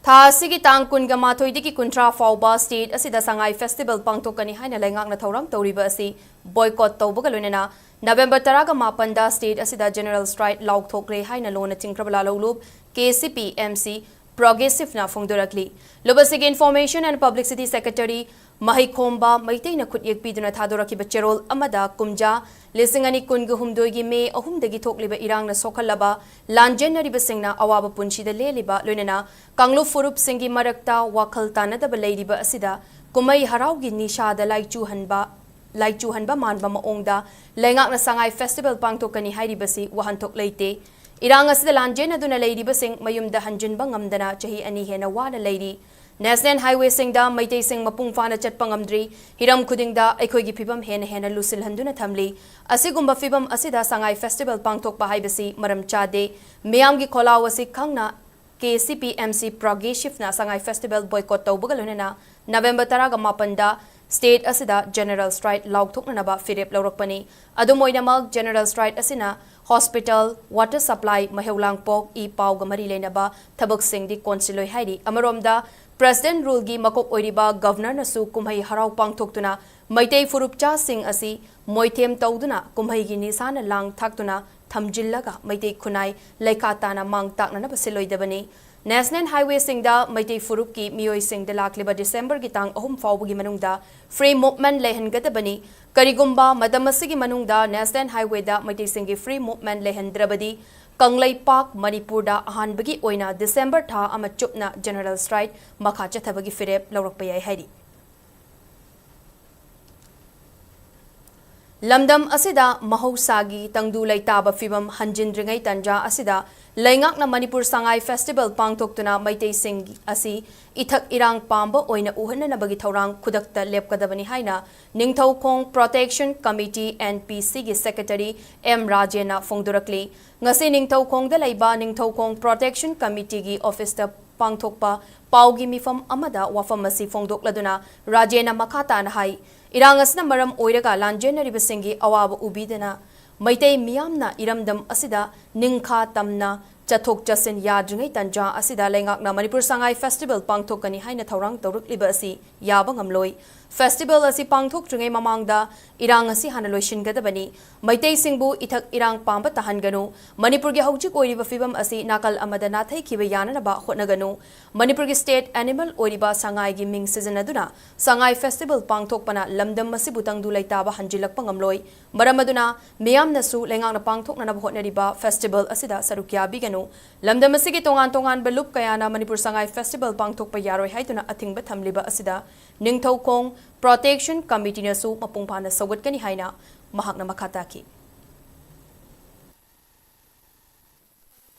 ꯊꯥ ꯑꯁꯤꯒꯤ ꯇꯥꯡ ꯀꯨꯟꯒ ꯃꯥꯊꯣꯏꯗꯒꯤ ꯀꯨꯟꯊ꯭ꯔꯥ ꯐꯥꯎꯕ state ꯑꯁꯤꯗ ꯁꯉꯥꯏ festival ꯄꯥꯡꯊꯣꯛꯀꯅꯤ ꯍꯥꯏꯅ ꯂꯩꯉꯥꯛꯅ ꯊꯧꯔꯥꯡ ꯇꯧꯔꯤꯕ ꯑꯁꯤ boycott ꯇꯧꯕꯒ ꯂꯣꯏꯅꯅ November ꯇꯔꯥꯒ ꯃꯥꯄꯟꯗ state ꯑꯁꯤꯗ general strike ꯂꯥꯎꯊꯣꯛꯂꯦ ꯍꯥꯏꯅ ꯂꯣꯟꯅ ꯆꯤꯡꯈ꯭ꯔꯕ ꯂꯥꯂꯣꯡꯂꯨꯞ K C P M C Progressive ꯅ ꯐꯣꯡꯗꯣꯔꯛꯂꯤ꯫ ꯂꯨꯞ ꯑꯁꯤꯒꯤ Information and Publicity Secretary ꯃꯍꯩꯈꯣꯝꯕ ꯃꯩꯇꯩꯅ ꯈꯨꯠꯌꯦꯛ ꯄꯤꯗꯨꯅ ꯊꯥꯗꯣꯔꯛꯈꯤꯕ ꯆꯦꯔꯣꯜ ꯑꯃꯗ ꯀꯨꯝꯖꯥ ꯂꯤꯁꯤꯡ ꯑꯅꯤ ꯀꯨꯟꯒ ꯍꯨꯝꯗꯣꯏꯒꯤ May ꯑꯍꯨꯝꯗꯒꯤ ꯊꯣꯛꯂꯤꯕ ꯏꯔꯥꯡꯅ ꯁꯣꯛꯍꯜꯂꯕ ꯂꯥꯟꯖꯦꯟꯅꯔꯤꯕꯁꯤꯡꯅ ꯑꯋꯥꯕ ꯄꯨꯟꯁꯤꯗ ꯂꯦꯜꯂꯤꯕ, ꯂꯣꯏꯅꯅ ꯀꯥꯡꯂꯨꯞ ꯐꯨꯔꯨꯞꯁꯤꯡꯒꯤ ꯃꯔꯛꯇ ꯋꯥꯈꯜ ꯇꯥꯅꯗꯕ ꯂꯩꯔꯤꯕ ꯑꯁꯤꯗ ꯀꯨꯝꯍꯩ ꯍꯔꯥꯎꯒꯤ ꯅꯤꯁꯥꯗ ꯂꯥꯏꯆꯨꯍꯟꯕ, ꯂꯥꯏꯆꯨꯍꯟꯕ ꯃꯥꯟꯕ ꯃꯑꯣꯡꯗ ꯂꯩꯉꯥꯛꯅ ꯁꯉꯥꯏ festival ꯄꯥꯡꯊꯣꯛꯀꯅꯤ ꯍꯥꯏꯔꯤꯕꯁꯤ ꯋꯥꯍꯟꯊꯣꯛ ꯂꯩꯇꯦ꯫ ꯏꯔꯥꯡ ꯑꯁꯤꯗ ꯂꯥꯟꯖꯦꯟꯅꯗꯨꯅ ꯂꯩꯔꯤꯕꯁꯤꯡ ꯃꯌꯨꯝꯗ ꯍꯟꯖꯤꯟꯕ ꯉꯝꯗꯅ ꯆꯍꯤ ꯑꯅꯤ ꯍꯦꯟꯅ ꯋꯥꯅ ꯂꯩꯔꯤ꯫ National highway ꯁꯤꯡꯗ ꯃꯩꯇꯩꯁꯤꯡ ꯃꯄꯨꯡ ꯐꯥꯅ ꯆꯠꯄ ꯉꯝꯗ꯭ꯔꯤ꯫ ꯍꯤꯔꯝ ꯈꯨꯗꯤꯡꯗ ꯑꯩꯈꯣꯏꯒꯤ ꯐꯤꯕꯝ ꯍꯦꯟꯅ ꯍꯦꯟꯅ ꯂꯨꯁꯤꯜꯍꯟꯗꯨꯅ ꯊꯝꯂꯤ꯫ ꯑꯁꯤꯒꯨꯝꯕ ꯐꯤꯕꯝ ꯑꯁꯤꯗ ꯁꯉꯥꯏ festival ꯄꯥꯡꯊꯣꯛꯄ ꯍꯥꯏꯕꯁꯤ ꯃꯔꯝ ꯆꯥꯗꯦ꯫ ꯃꯤꯌꯥꯝꯒꯤ ꯈꯣꯜꯂꯥꯎ ꯑꯁꯤ ꯈꯪꯅ K C P M C Progressive ꯅ ꯁꯉꯥꯏ festival boycott ꯇꯧꯕꯒ ꯂꯣꯏꯅꯅ November ꯇꯔꯥꯒ ꯃꯥꯄꯟꯗ state ꯑꯁꯤꯗ general strike ꯂꯥꯎꯊꯣꯛꯅꯅꯕ ꯐꯤꯔꯦꯞ ꯂꯧꯔꯛꯄꯅꯤ꯫ ꯑꯗꯨꯝ ꯑꯣꯏꯅꯃꯛ, general strike ꯑꯁꯤꯅ hospital, water supply, ꯃꯩꯍꯧ ꯂꯥꯡꯄꯣꯛ, ꯏ ꯄꯥꯎꯒ ꯃꯔꯤ ꯂꯩꯅꯕ ꯊꯕꯛꯁꯤꯡꯗꯤ ꯀꯣꯟꯁꯤꯜꯂꯣꯏ ꯍꯥꯏꯔꯤ꯫ ꯑꯃꯔꯣꯝꯗ, President Ruleꯒꯤ ꯃꯀꯣꯛ ꯑꯣꯏꯔꯤꯕ Governorꯅꯁꯨ ꯀꯨꯝꯍꯩ ꯍꯔꯥꯎ ꯄꯥꯡꯊꯣꯛꯇꯨꯅ ꯃꯩꯇꯩ ꯐꯨꯔꯨꯞꯆꯥꯁꯤꯡ ꯑꯁꯤ ꯃꯣꯏꯊꯦꯝ ꯇꯧꯗꯨꯅ ꯀꯨꯝꯍꯩꯒꯤ ꯅꯤꯁꯥꯅ ꯂꯥꯡ ꯊꯥꯛꯇꯨꯅ ꯊꯝꯖꯤꯜꯂꯒ ꯃꯩꯇꯩ ꯈꯨꯟꯅꯥꯏ ꯂꯩꯈꯥ ꯇꯥꯅ ꯃꯥꯡ ꯇꯥꯛꯅꯅꯕ ꯁꯤꯜꯂꯣꯏꯗꯕꯅꯤ꯫ National Highwayꯁꯤꯡꯗ ꯃꯩꯇꯩ ꯐꯨꯔꯨꯞꯀꯤ ꯃꯤꯑꯣꯏꯁꯤꯡꯗ ꯂꯥꯛꯂꯤꯕ Decemberꯒꯤ ꯇꯥꯡ ꯑꯍꯨꯝ ꯐꯥꯎꯕꯒꯤ ꯃꯅꯨꯡꯗ free movement ꯂꯩꯍꯟꯒꯗꯕꯅꯤ꯫ ꯀꯔꯤꯒꯨꯝꯕ ꯃꯇꯝ ꯑꯁꯤꯒꯤ ꯃꯅꯨꯡꯗ National Highwayꯗ ꯃꯩꯇꯩꯁꯤꯡꯒꯤ free movement ꯂꯩꯍꯟꯗ꯭ꯔꯕꯗꯤ ꯀꯪꯂꯩꯄꯥꯛ ꯃꯅꯤꯄꯨꯔꯗ ꯑꯍꯥꯟꯕꯒꯤ ꯑꯣꯏꯅ December ꯊꯥ ꯑꯃ ꯆꯨꯞꯅ general strike ꯃꯈꯥ ꯆꯠꯊꯕꯒꯤ ꯐꯤꯔꯦꯞ ꯂꯧꯔꯛꯄ ꯌꯥꯏ ꯍꯥꯏꯔꯤ꯫ ꯂꯝꯗꯝ ꯑꯁꯤꯗ ꯃꯍꯧꯁꯥꯒꯤ ꯇꯪꯗꯨ ꯂꯩꯇꯥꯕ ꯐꯤꯕꯝ ꯍꯟꯖꯤꯟꯗ꯭ꯔꯤꯉꯩ ꯇꯥꯟꯖꯥ ꯑꯁꯤꯗ ꯂꯩꯉꯥꯛꯅ ꯃꯅꯤꯄꯨꯔ ꯁꯉꯥꯏ festival ꯄꯥꯡꯊꯣꯛꯇꯨꯅ ꯃꯩꯇꯩꯁꯤꯡ ꯑꯁꯤ ꯏꯊꯛ ꯏꯔꯥꯡ ꯄꯥꯝꯕ ꯑꯣꯏꯅ ꯎꯍꯟꯅꯅꯕꯒꯤ ꯊꯧꯔꯥꯡ ꯈꯨꯗꯛꯇ ꯂꯦꯞꯀꯗꯕꯅꯤ ꯍꯥꯏꯅ Ningthoukhong Protection Committee, NPCꯒꯤ secretary M ꯔꯥꯖꯦꯟꯅ ꯐꯣꯡꯗꯣꯔꯛꯂꯤ꯫ ꯉꯁꯤ ꯅꯤꯡꯊꯧꯈꯣꯡꯗ ꯂꯩꯕ ꯅꯤꯡꯊꯧꯈꯣꯡ Protection Committeeꯒꯤ officeꯇ ꯄꯥꯡꯊꯣꯛꯄ ꯄꯥꯎꯒꯤ ꯃꯤꯐꯝ ꯑꯃꯗ ꯋꯥꯐꯝ ꯑꯁꯤ ꯐꯣꯡꯗꯣꯛꯂꯗꯨꯅ ꯔꯥꯖꯦꯟꯅ ꯃꯈꯥ ꯇꯥꯅ ꯍꯥꯏ, ꯏꯔꯥꯡ ꯑꯁꯤꯅ ꯃꯔꯝ ꯑꯣꯏꯔꯒ ꯂꯥꯟꯖꯦꯟꯅꯔꯤꯕꯁꯤꯡꯒꯤ ꯑꯋꯥꯕ ꯎꯕꯤꯗꯅ ꯃꯩꯇꯩ ꯃꯤꯌꯥꯝꯅ ꯏꯔꯝꯗꯝ ꯑꯁꯤꯗ ꯅꯤꯡꯈꯥ ꯇꯝꯅ ꯆꯠꯊꯣꯛ ꯆꯠꯁꯤꯟ ꯌꯥꯗ꯭ꯔꯤꯉꯩ ꯇꯥꯟꯖꯥ ꯑꯁꯤꯗ ꯂꯩꯉꯥꯛꯅ ꯃꯅꯤꯄꯨꯔ ꯁꯉꯥꯏ festival ꯄꯥꯡꯊꯣꯛꯀꯅꯤ ꯍꯥꯏꯅ ꯊꯧꯔꯥꯡ ꯇꯧꯔꯛꯂꯤꯕ ꯑꯁꯤ ꯌꯥꯕ ꯉꯝꯂꯣꯏ꯫ Festival ꯑꯁꯤ ꯄꯥꯡꯊꯣꯛꯇ꯭ꯔꯤꯉꯩ ꯃꯃꯥꯡꯗ ꯏꯔꯥꯡ ꯑꯁꯤ ꯍꯥꯟꯅ ꯂꯣꯏꯁꯤꯟꯒꯗꯕꯅꯤ꯫ ꯃꯩꯇꯩꯁꯤꯡꯕꯨ ꯏꯊꯛ ꯏꯔꯥꯡ ꯄꯥꯝꯕ ꯇꯥꯍꯟꯒꯅꯨ꯫ ꯃꯅꯤꯄꯨꯔꯒꯤ ꯍꯧꯖꯤꯛ ꯑꯣꯏꯔꯤꯕ ꯐꯤꯕꯝ ꯑꯁꯤ ꯅꯥꯀꯜ ꯑꯃꯗ ꯅꯥꯊꯩꯈꯤꯕ ꯌꯥꯅꯅꯕ ꯍꯣꯠꯅꯒꯅꯨ꯫ ꯃꯅꯤꯄꯨꯔꯒꯤ state animal ꯑꯣꯏꯔꯤꯕ ꯁꯉꯥꯏꯒꯤ ꯃꯤꯡ ꯁꯤꯖꯤꯟꯅꯗꯨꯅ ꯁꯉꯥꯏ festival ꯄꯥꯡꯊꯣꯛꯄꯅ ꯂꯝꯗꯝ ꯑꯁꯤꯕꯨ ꯇꯪꯗꯨ ꯂꯩꯇꯥꯕ ꯍꯟꯖꯤꯜꯂꯛꯄ ꯉꯝꯂꯣꯏ꯫ ꯃꯔꯝ ꯑꯗꯨꯅ ꯃꯤꯌꯥꯝꯅꯁꯨ ꯂꯩꯉꯥꯛꯅ ꯄꯥꯡꯊꯣꯛꯅꯅꯕ ꯍꯣꯠꯅꯔꯤꯕ festival ꯑꯁꯤꯗ ꯁꯔꯨꯛ ꯌꯥꯕꯤꯒꯅꯨ꯫ ꯂꯝꯗꯝ ꯑꯁꯤꯒꯤ ꯇꯣꯉꯥꯟ ꯇꯣꯉꯥꯟꯕ ꯂꯨꯞ ꯀꯌꯥꯅ ꯃꯅꯤꯄꯨꯔ ꯁꯉꯥꯏ festival ꯄꯥꯡꯊꯣꯛꯄ ꯌꯥꯔꯣꯏ ꯍꯥꯏꯗꯨꯅ ꯑꯊꯤꯡꯕ ꯊꯝꯂꯤꯕ ꯑꯁꯤꯗ ꯅꯤꯡꯊꯧꯈꯣꯡ Protection Committeeꯅꯁꯨ ꯃꯄꯨꯡ ꯐꯥꯅ ꯁꯧꯒꯠꯀꯅꯤ ꯍꯥꯏꯅ ꯃꯍꯥꯛꯅ ꯃꯈꯥ ꯇꯥꯈꯤ꯫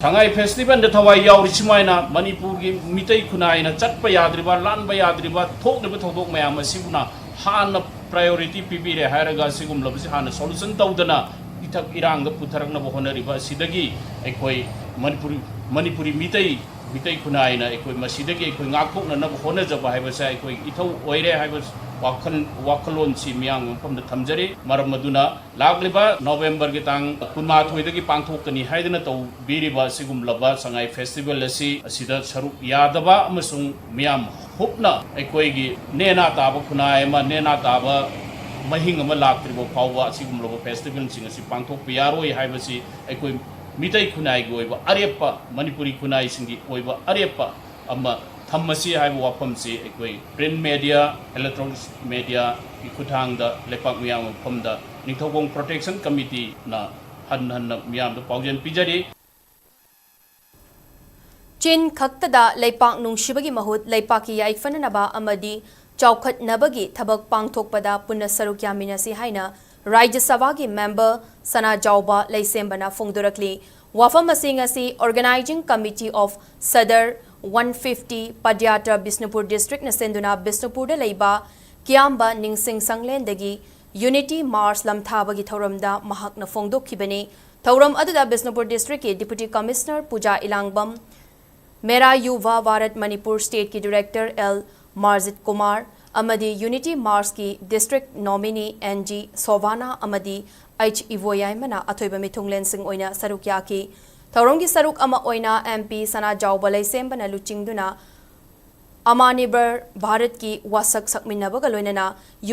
ꯁꯉꯥꯏ festivalꯗ ꯊꯋꯥꯏ ꯌꯥꯎꯔꯤ ꯁꯨꯃꯥꯏꯅ ꯃꯅꯤꯄꯨꯔꯒꯤ ꯃꯤꯇꯩ ꯈꯨꯟꯅꯥꯏꯅ ꯆꯠꯄ ꯌꯥꯗ꯭ꯔꯤꯕ, ꯂꯥꯟꯕ ꯌꯥꯗ꯭ꯔꯤꯕ, ꯊꯣꯛꯂꯤꯕ ꯊꯧꯗꯣꯛ ꯃꯌꯥꯝ ꯑꯁꯤꯕꯨꯅ ꯍꯥꯟꯅ priority ꯄꯤꯕꯤꯔꯦ ꯍꯥꯏꯔꯒ ꯑꯁꯤꯒꯨꯝꯂꯕꯁꯤ ꯍꯥꯟꯅ solution ꯇꯧꯗꯅ ꯏꯊꯛ ꯏꯔꯥꯡꯗ ꯄꯨꯊꯔꯛꯅꯕ ꯍꯣꯠꯅꯔꯤꯕ ꯑꯁꯤꯗꯒꯤ ꯑꯩꯈꯣꯏ ꯃꯅꯤꯄꯨꯔꯤ, ꯃꯅꯤꯄꯨꯔꯤ ꯃꯤꯇꯩ, ꯃꯤꯇꯩ ꯈꯨꯟꯅꯥꯏꯅ ꯑꯩꯈꯣꯏ ꯃꯁꯤꯗꯒꯤ ꯑꯩꯈꯣꯏ ꯉꯥꯛꯊꯣꯛꯅꯅꯕ ꯍꯣꯠꯅꯖꯕ ꯍꯥꯏꯕꯁꯦ ꯑꯩꯈꯣꯏ ꯏꯊꯧ ꯑꯣꯏꯔꯦ ꯍꯥꯏꯕ ꯋꯥꯈꯜ ꯋꯥꯈꯜꯂꯣꯟꯁꯤ ꯃꯤꯌꯥꯝꯒꯤ ꯃꯐꯝꯗ ꯊꯝꯖꯔꯤ꯫ ꯃꯔꯝ ꯑꯗꯨꯅ ꯂꯥꯛꯂꯤꯕ ꯅꯣꯕꯦꯝꯕꯔꯒꯤ ꯇꯥꯡ ꯀꯨꯟꯃꯥꯊꯣꯏꯗꯒꯤ ꯄꯥꯡꯊꯣꯛꯀꯅꯤ ꯍꯥꯏꯗꯨꯅ ꯇꯧꯕꯤꯔꯤꯕ ꯑꯁꯤꯒꯨꯝꯂꯕ ꯁꯉꯥꯏ ꯐꯦꯁꯇꯤꯚꯦꯜ ꯑꯁꯤ ꯑꯁꯤꯗ ꯁꯔꯨꯛ ꯌꯥꯗꯕ ꯑꯃꯁꯨꯡ ꯃꯤꯌꯥꯝ ꯍꯨꯞꯅ ꯑꯩꯈꯣꯏꯒꯤ ꯅꯦꯅꯥ ꯇꯥꯕ ꯈꯨꯟꯅꯥꯏ ꯑꯃ, ꯅꯦꯅꯥ ꯇꯥꯕ ꯃꯍꯤꯡ ꯑꯃ ꯂꯥꯛꯇ꯭ꯔꯤꯕ ꯐꯥꯎꯕ ꯑꯁꯤꯒꯨꯝꯂꯕ ꯐꯦꯁꯇꯤꯚꯦꯜꯁꯤꯡ ꯑꯁꯤ ꯄꯥꯡꯊꯣꯛꯄ ꯌꯥꯔꯣꯏ ꯍꯥꯏꯕꯁꯤ ꯑꯩꯈꯣꯏ ꯃꯤꯇꯩ ꯈꯨꯟꯅꯥꯏꯒꯤ ꯑꯣꯏꯕ ꯑꯔꯦꯞꯄ, ꯃꯅꯤꯄꯨꯔꯤ ꯈꯨꯟꯅꯥꯏꯁꯤꯡꯒꯤ ꯑꯣꯏꯕ ꯑꯔꯦꯞꯄ ꯑꯃ ꯊꯝꯃꯁꯤ ꯍꯥꯏꯕ ꯋꯥꯐꯝꯁꯤ ꯑꯩꯈꯣꯏ print media, electronic media ꯒꯤ ꯈꯨꯠꯊꯥꯡꯗ ꯂꯩꯄꯥꯛ ꯃꯤꯌꯥꯝꯒꯤ ꯃꯐꯝꯗ ꯅꯤꯡꯊꯧꯈꯣꯡ Protection Committee ꯅ ꯍꯟꯅ ꯍꯟꯅ ꯃꯤꯌꯥꯝꯗ ꯄꯥꯎꯖꯦꯜ ꯄꯤꯖꯔꯤ꯫ ꯆꯤꯟ ꯈꯛꯇꯗ ꯂꯩꯄꯥꯛ ꯅꯨꯡꯁꯤꯕꯒꯤ ꯃꯍꯨꯠ ꯂꯩꯄꯥꯛꯀꯤ ꯌꯥꯏꯐꯅꯅꯕ ꯑꯃꯗꯤ ꯆꯥꯎꯈꯠꯅꯕꯒꯤ ꯊꯕꯛ ꯄꯥꯡꯊꯣꯛꯄꯗ ꯄꯨꯟꯅ ꯁꯔꯨꯛ ꯌꯥꯃꯤꯟꯅꯁꯤ ꯍꯥꯏꯅ ꯔꯥꯖ꯭ꯌ ꯁꯚꯥꯒꯤ member ꯁꯅꯥꯖꯥꯎꯕ ꯂꯩꯁꯦꯝꯕꯅ ꯐꯣꯡꯗꯣꯔꯛꯂꯤ꯫ ꯋꯥꯐꯝ ꯑꯁꯤ ꯉꯁꯤ Organising Committee of Sadar one fifty Padyatra Bishnupur District ꯅ ꯁꯤꯟꯗꯨꯅ ꯕꯤꯁꯅꯨꯄꯨꯔꯗ ꯂꯩꯕ ꯀꯤꯌꯥꯝꯕ ꯅꯤꯡꯁꯤꯡ ꯁꯪꯂꯦꯟꯗꯒꯤ Unity March ꯂꯝꯊꯥꯕꯒꯤ ꯊꯧꯔꯝꯗ ꯃꯍꯥꯛꯅ ꯐꯣꯡꯗꯣꯛꯈꯤꯕꯅꯤ꯫ ꯊꯧꯔꯝ ꯑꯗꯨꯗ ꯕꯤꯁꯅꯨꯄꯨꯔ district ꯀꯤ Deputy Commissioner ꯄꯨꯖꯥ ꯏꯂꯥꯡꯕꯝ, ꯃꯦꯔꯥ ꯌꯨꯚꯥ ꯚꯥꯔꯠ ꯃꯅꯤꯄꯨꯔ state ꯀꯤ director ꯑꯦꯜ ꯃꯥꯔꯖꯤꯠ ꯀꯨꯃꯥꯔ ꯑꯃꯗꯤ Unity March ꯀꯤ district nominee ꯑꯦꯟ ꯖꯤ ꯁꯣꯚꯥꯅꯥ ꯑꯃꯗꯤ ꯑꯩꯆ ꯏꯕꯣꯌꯥꯏꯃꯅ ꯑꯊꯣꯏꯕ ꯃꯤꯊꯨꯡꯂꯦꯟꯁꯤꯡ ꯑꯣꯏꯅ ꯁꯔꯨꯛ ꯌꯥꯈꯤ꯫ ꯊꯧꯔꯝꯒꯤ ꯁꯔꯨꯛ ꯑꯃ ꯑꯣꯏꯅ ꯑꯦꯝ ꯄꯤ ꯁꯅꯥꯖꯥꯎꯕ ꯂꯩꯁꯦꯝꯕꯅ ꯂꯨꯆꯤꯡꯗꯨꯅ ꯑꯃꯥꯅꯤꯕꯔ ꯚꯥꯔꯠꯀꯤ ꯋꯥꯁꯛ ꯁꯛꯃꯤꯟꯅꯕꯒ ꯂꯣꯏꯅꯅ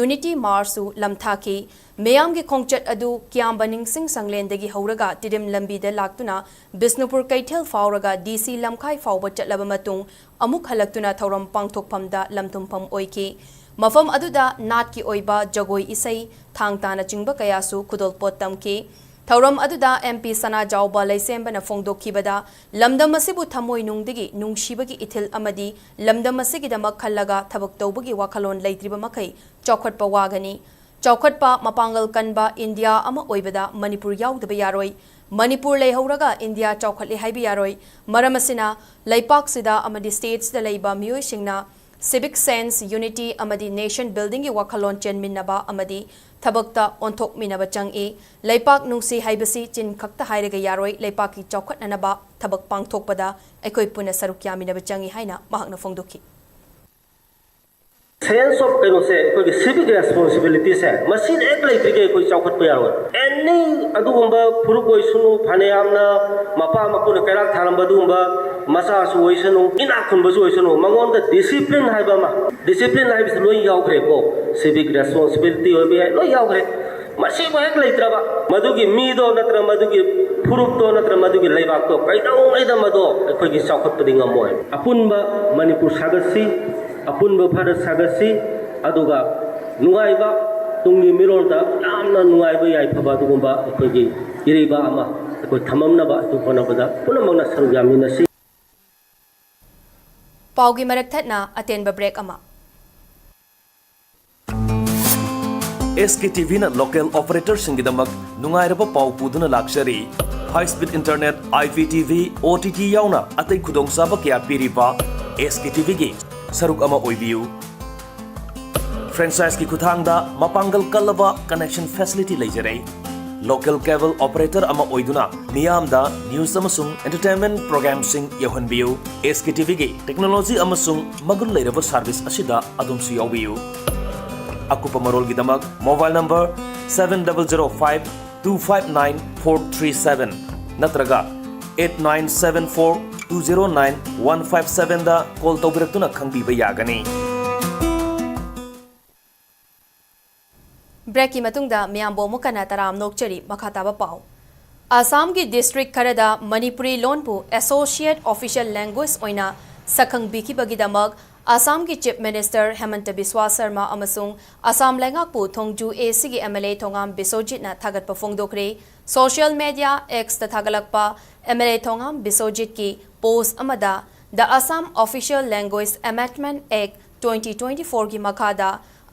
Unity March ꯁꯨ ꯂꯝꯊꯥꯈꯤ꯫ ꯃꯤꯌꯥꯝꯒꯤ ꯈꯣꯡꯆꯠ ꯑꯗꯨ ꯀꯤꯌꯥꯝꯕ ꯅꯤꯡꯁꯤꯡ ꯁꯪꯂꯦꯟꯗꯒꯤ ꯍꯧꯔꯒ ꯇꯤꯗꯤꯝ ꯂꯝꯕꯤꯗ ꯂꯥꯛꯇꯨꯅ ꯕꯤꯁꯅꯨꯄꯨꯔ ꯀꯩꯊꯦꯜ ꯐꯥꯎꯔꯒ ꯗꯤ ꯁꯤ ꯂꯝꯈꯥꯏ ꯐꯥꯎꯕ ꯆꯠꯂꯕ ꯃꯇꯨꯡ ꯑꯃꯨꯛ ꯍꯜꯂꯛꯇꯨꯅ ꯊꯧꯔꯝ ꯄꯥꯡꯊꯣꯛꯐꯝꯗ ꯂꯝꯊꯨꯝꯐꯝ ꯑꯣꯏꯈꯤ꯫ ꯃꯐꯝ ꯑꯗꯨꯗ ꯅꯥꯠꯀꯤ ꯑꯣꯏꯕ ꯖꯒꯣꯏ ꯏꯁꯩ, ꯊꯥꯡ ꯇꯥꯅꯆꯤꯡꯕ ꯀꯌꯥꯁꯨ ꯈꯨꯗꯣꯜꯄꯣꯠ ꯇꯝꯈꯤ꯫ ꯊꯧꯔꯝ ꯑꯗꯨꯗ ꯑꯦꯝ ꯄꯤ ꯁꯅꯥꯖꯥꯎꯕ ꯂꯩꯁꯦꯝꯕꯅ ꯐꯣꯡꯗꯣꯛꯈꯤꯕꯗ, ꯂꯝꯗꯝ ꯑꯁꯤꯕꯨ ꯊꯃꯣꯏꯅꯨꯡꯗꯒꯤ ꯅꯨꯡꯁꯤꯕꯒꯤ ꯏꯊꯤꯜ ꯑꯃꯗꯤ ꯂꯝꯗꯝ ꯑꯁꯤꯒꯤꯗꯃꯛ ꯈꯜꯂꯒ ꯊꯕꯛ ꯇꯧꯕꯒꯤ ꯋꯥꯈꯜꯂꯣꯟ ꯂꯩꯇ꯭ꯔꯤꯕ ꯃꯈꯩ ꯆꯥꯎꯈꯠꯄ ꯋꯥꯒꯅꯤ꯫ ꯆꯥꯎꯈꯠꯄ, ꯃꯄꯥꯡꯒꯜ ꯀꯟꯕ ꯏꯟꯗꯤꯌꯥ ꯑꯃ ꯑꯣꯏꯕꯗ ꯃꯅꯤꯄꯨꯔ ꯌꯥꯎꯗꯕ ꯌꯥꯔꯣꯏ꯫ ꯃꯅꯤꯄꯨꯔ ꯂꯩꯍꯧꯔꯒ ꯏꯟꯗꯤꯌꯥ ꯆꯥꯎꯈꯠꯂꯦ ꯍꯥꯏꯕ ꯌꯥꯔꯣꯏ꯫ ꯃꯔꯝ ꯑꯁꯤꯅ, ꯂꯩꯄꯥꯛꯁꯤꯗ ꯑꯃꯗꯤ state ꯁꯤꯗ ꯂꯩꯕ ꯃꯤꯑꯣꯏꯁꯤꯡꯅ civic sense, unity ꯑꯃꯗꯤ nation building ꯒꯤ ꯋꯥꯈꯜꯂꯣꯟ ꯆꯦꯟꯃꯤꯟꯅꯕ ꯑꯃꯗꯤ ꯊꯕꯛꯇ ꯑꯣꯟꯊꯣꯛꯃꯤꯟꯅꯕ ꯆꯪꯏ꯫ ꯂꯩꯄꯥꯛ ꯅꯨꯡꯁꯤ ꯍꯥꯏꯕꯁꯤ ꯆꯤꯟ ꯈꯛꯇ ꯍꯥꯏꯔꯒ ꯌꯥꯔꯣꯏ, ꯂꯩꯄꯥꯛꯀꯤ ꯆꯥꯎꯈꯠꯅꯅꯕ ꯊꯕꯛ ꯄꯥꯡꯊꯣꯛꯄꯗ ꯑꯩꯈꯣꯏ ꯄꯨꯟꯅ ꯁꯔꯨꯛ ꯌꯥꯃꯤꯟꯅꯕ ꯆꯪꯏ ꯍꯥꯏꯅ ꯃꯍꯥꯛꯅ ꯐꯣꯡꯗꯣꯛꯈꯤ꯫ Sense of ꯀꯩꯅꯣꯁꯦ, ꯑꯩꯈꯣꯏꯒꯤ civic responsibilityꯁꯦ, ꯃꯁꯤꯅ ꯍꯦꯛ ꯂꯩꯇ꯭ꯔꯤꯈꯩ ꯑꯩꯈꯣꯏ ꯆꯥꯎꯈꯠꯄ ꯌꯥꯔꯣꯏ꯫ Any ꯑꯗꯨꯒꯨꯝꯕ ꯐꯨꯔꯨꯞ ꯑꯣꯏꯁꯅꯨ, ꯐꯅꯌꯥꯝꯅ ꯃꯄꯥ ꯃꯄꯨꯅ ꯀꯩꯔꯥꯛ ꯊꯥꯔꯝꯕ ꯑꯗꯨꯒꯨꯝꯕ ꯃꯆꯥꯁꯨ ꯑꯣꯏꯁꯅꯨ, ꯏꯅꯥꯛ ꯈꯨꯟꯕꯁꯨ ꯑꯣꯏꯁꯅꯨ, ꯃꯉꯣꯟꯗ discipline ꯍꯥꯏꯕ ꯑꯃ, discipline ꯍꯥꯏꯕꯁꯤ ꯂꯣꯏ ꯌꯥꯎꯈ꯭ꯔꯦꯀꯣ꯫ Civic responsibility ꯑꯣꯏꯕ ꯌꯥꯏ, ꯂꯣꯏ ꯌꯥꯎꯈ꯭ꯔꯦ꯫ ꯃꯁꯤꯕꯨ ꯍꯦꯛ ꯂꯩꯇ꯭ꯔꯕ, ꯃꯗꯨꯒꯤ ꯃꯤꯗꯣ ꯅꯠꯇ꯭ꯔ ꯃꯗꯨꯒꯤ ꯐꯨꯔꯨꯞꯇꯣ ꯅꯠꯇ꯭ꯔ ꯃꯗꯨꯒꯤ ꯂꯩꯕꯥꯛꯇꯣ ꯀꯩꯗꯧꯉꯩꯗ ꯃꯗꯣ ꯑꯩꯈꯣꯏꯒꯤ ꯆꯥꯎꯈꯠꯄꯗꯤ ꯉꯝꯃꯣꯏ꯫ ꯑꯄꯨꯟꯕ ꯃꯅꯤꯄꯨꯔ ꯁꯥꯒꯠꯁꯤ, ꯑꯄꯨꯟꯕ ꯚꯥꯔꯠ ꯁꯥꯒꯠꯁꯤ, ꯑꯗꯨꯒ ꯅꯨꯡꯉꯥꯏꯕ, ꯇꯨꯡꯒꯤ ꯃꯤꯔꯣꯜꯗ ꯌꯥꯝꯅ ꯅꯨꯡꯉꯥꯏꯕ, ꯌꯥꯏꯐꯕ ꯑꯗꯨꯒꯨꯝꯕ ꯑꯩꯈꯣꯏꯒꯤ ꯏꯔꯩꯕꯥꯛ ꯑꯃ ꯑꯩꯈꯣꯏ ꯊꯝꯃꯝꯅꯕ ꯑꯩꯈꯣꯏ ꯍꯣꯠꯅꯕꯗ ꯄꯨꯝꯅꯃꯛꯅ ꯁꯔꯨꯛ ꯌꯥꯃꯤꯟꯅꯁꯤ꯫ ꯄꯥꯎꯒꯤ ꯃꯔꯛ ꯊꯠꯅ ꯑꯇꯦꯟꯕ break ꯑꯃ꯫ ꯑꯦꯁ ꯀꯦ ꯇꯤ ꯚꯤꯅ local operatorꯁꯤꯡꯒꯤꯗꯃꯛ ꯅꯨꯡꯉꯥꯏꯔꯕ ꯄꯥꯎ ꯄꯨꯗꯨꯅ ꯂꯥꯛꯆꯔꯤ꯫ High speed internet, I P T V, O T T ꯌꯥꯎꯅ ꯑꯇꯩ ꯈꯨꯗꯣꯡꯆꯥꯕ ꯀꯌꯥ ꯄꯤꯔꯤꯕ ꯑꯦꯁ ꯀꯦ ꯇꯤ ꯚꯤꯒꯤ ꯁꯔꯨꯛ ꯑꯃ ꯑꯣꯏꯕꯤꯌꯨ꯫ Franchiseꯀꯤ ꯈꯨꯠꯊꯥꯡꯗ ꯃꯄꯥꯡꯒꯜ ꯀꯜꯂꯕ connection facility ꯂꯩꯖꯔꯦ꯫ Local cable operator ꯑꯃ ꯑꯣꯏꯗꯨꯅ ꯃꯤꯌꯥꯝꯗ news ꯑꯃꯁꯨꯡ entertainment programꯁꯤꯡ ꯌꯧꯍꯟꯕꯤꯌꯨ꯫ ꯑꯦꯁ ꯀꯦ ꯇꯤ ꯚꯤꯒꯤ technology ꯑꯃꯁꯨꯡ ꯃꯒꯨꯟ ꯂꯩꯔꯕ service ꯑꯁꯤꯗ ꯑꯗꯣꯝꯁꯨ ꯌꯥꯎꯕꯤꯌꯨ꯫ ꯑꯀꯨꯞꯄ ꯃꯔꯣꯜꯒꯤꯗꯃꯛ mobile number seven double zero five two five nine four three seven ꯅꯠꯇ꯭ꯔꯒ eight nine seven four two zero nine one five sevenꯗ call ꯇꯧꯕꯤꯔꯛꯇꯨꯅ ꯈꯪꯕꯤꯕ ꯌꯥꯒꯅꯤ꯫ Breakꯀꯤ ꯃꯇꯨꯡꯗ ꯃꯤꯌꯥꯝꯕꯨ ꯑꯃꯨꯛ ꯍꯟꯅ ꯇꯔꯥꯝꯅ ꯑꯣꯛꯆꯔꯤ꯫ ꯃꯈꯥ ꯇꯥꯕ ꯄꯥꯎ꯫ ꯑꯁꯥꯝꯒꯤ district ꯈꯔꯗ ꯃꯅꯤꯄꯨꯔꯤ ꯂꯣꯟꯕꯨ associate official language ꯑꯣꯏꯅ ꯁꯛꯈꯪꯕꯤꯈꯤꯕꯒꯤꯗꯃꯛ ꯑꯁꯥꯝꯒꯤ Chief Minister ꯍꯦꯃꯟꯇ ꯕꯤꯁ꯭ꯋꯥ ꯁꯔꯃ ꯑꯃꯁꯨꯡ ꯑꯁꯥꯝ ꯂꯩꯉꯥꯛꯄꯨ ꯊꯣꯡꯖꯨ A Cꯒꯤ M L A ꯊꯣꯉꯥꯝ ꯕꯤꯁ꯭ꯋꯖꯤꯠꯅ ꯊꯥꯒꯠꯄ ꯐꯣꯡꯗꯣꯛꯈ꯭ꯔꯦ꯫ Social media Xꯇ ꯊꯥꯒꯠꯂꯛꯄ M L A Thongam ꯕꯤꯁ꯭ꯋꯖꯤꯠꯀꯤ post ꯑꯃꯗ The Assam Official Language Amendment Act twenty twenty-fourꯒꯤ ꯃꯈꯥꯗ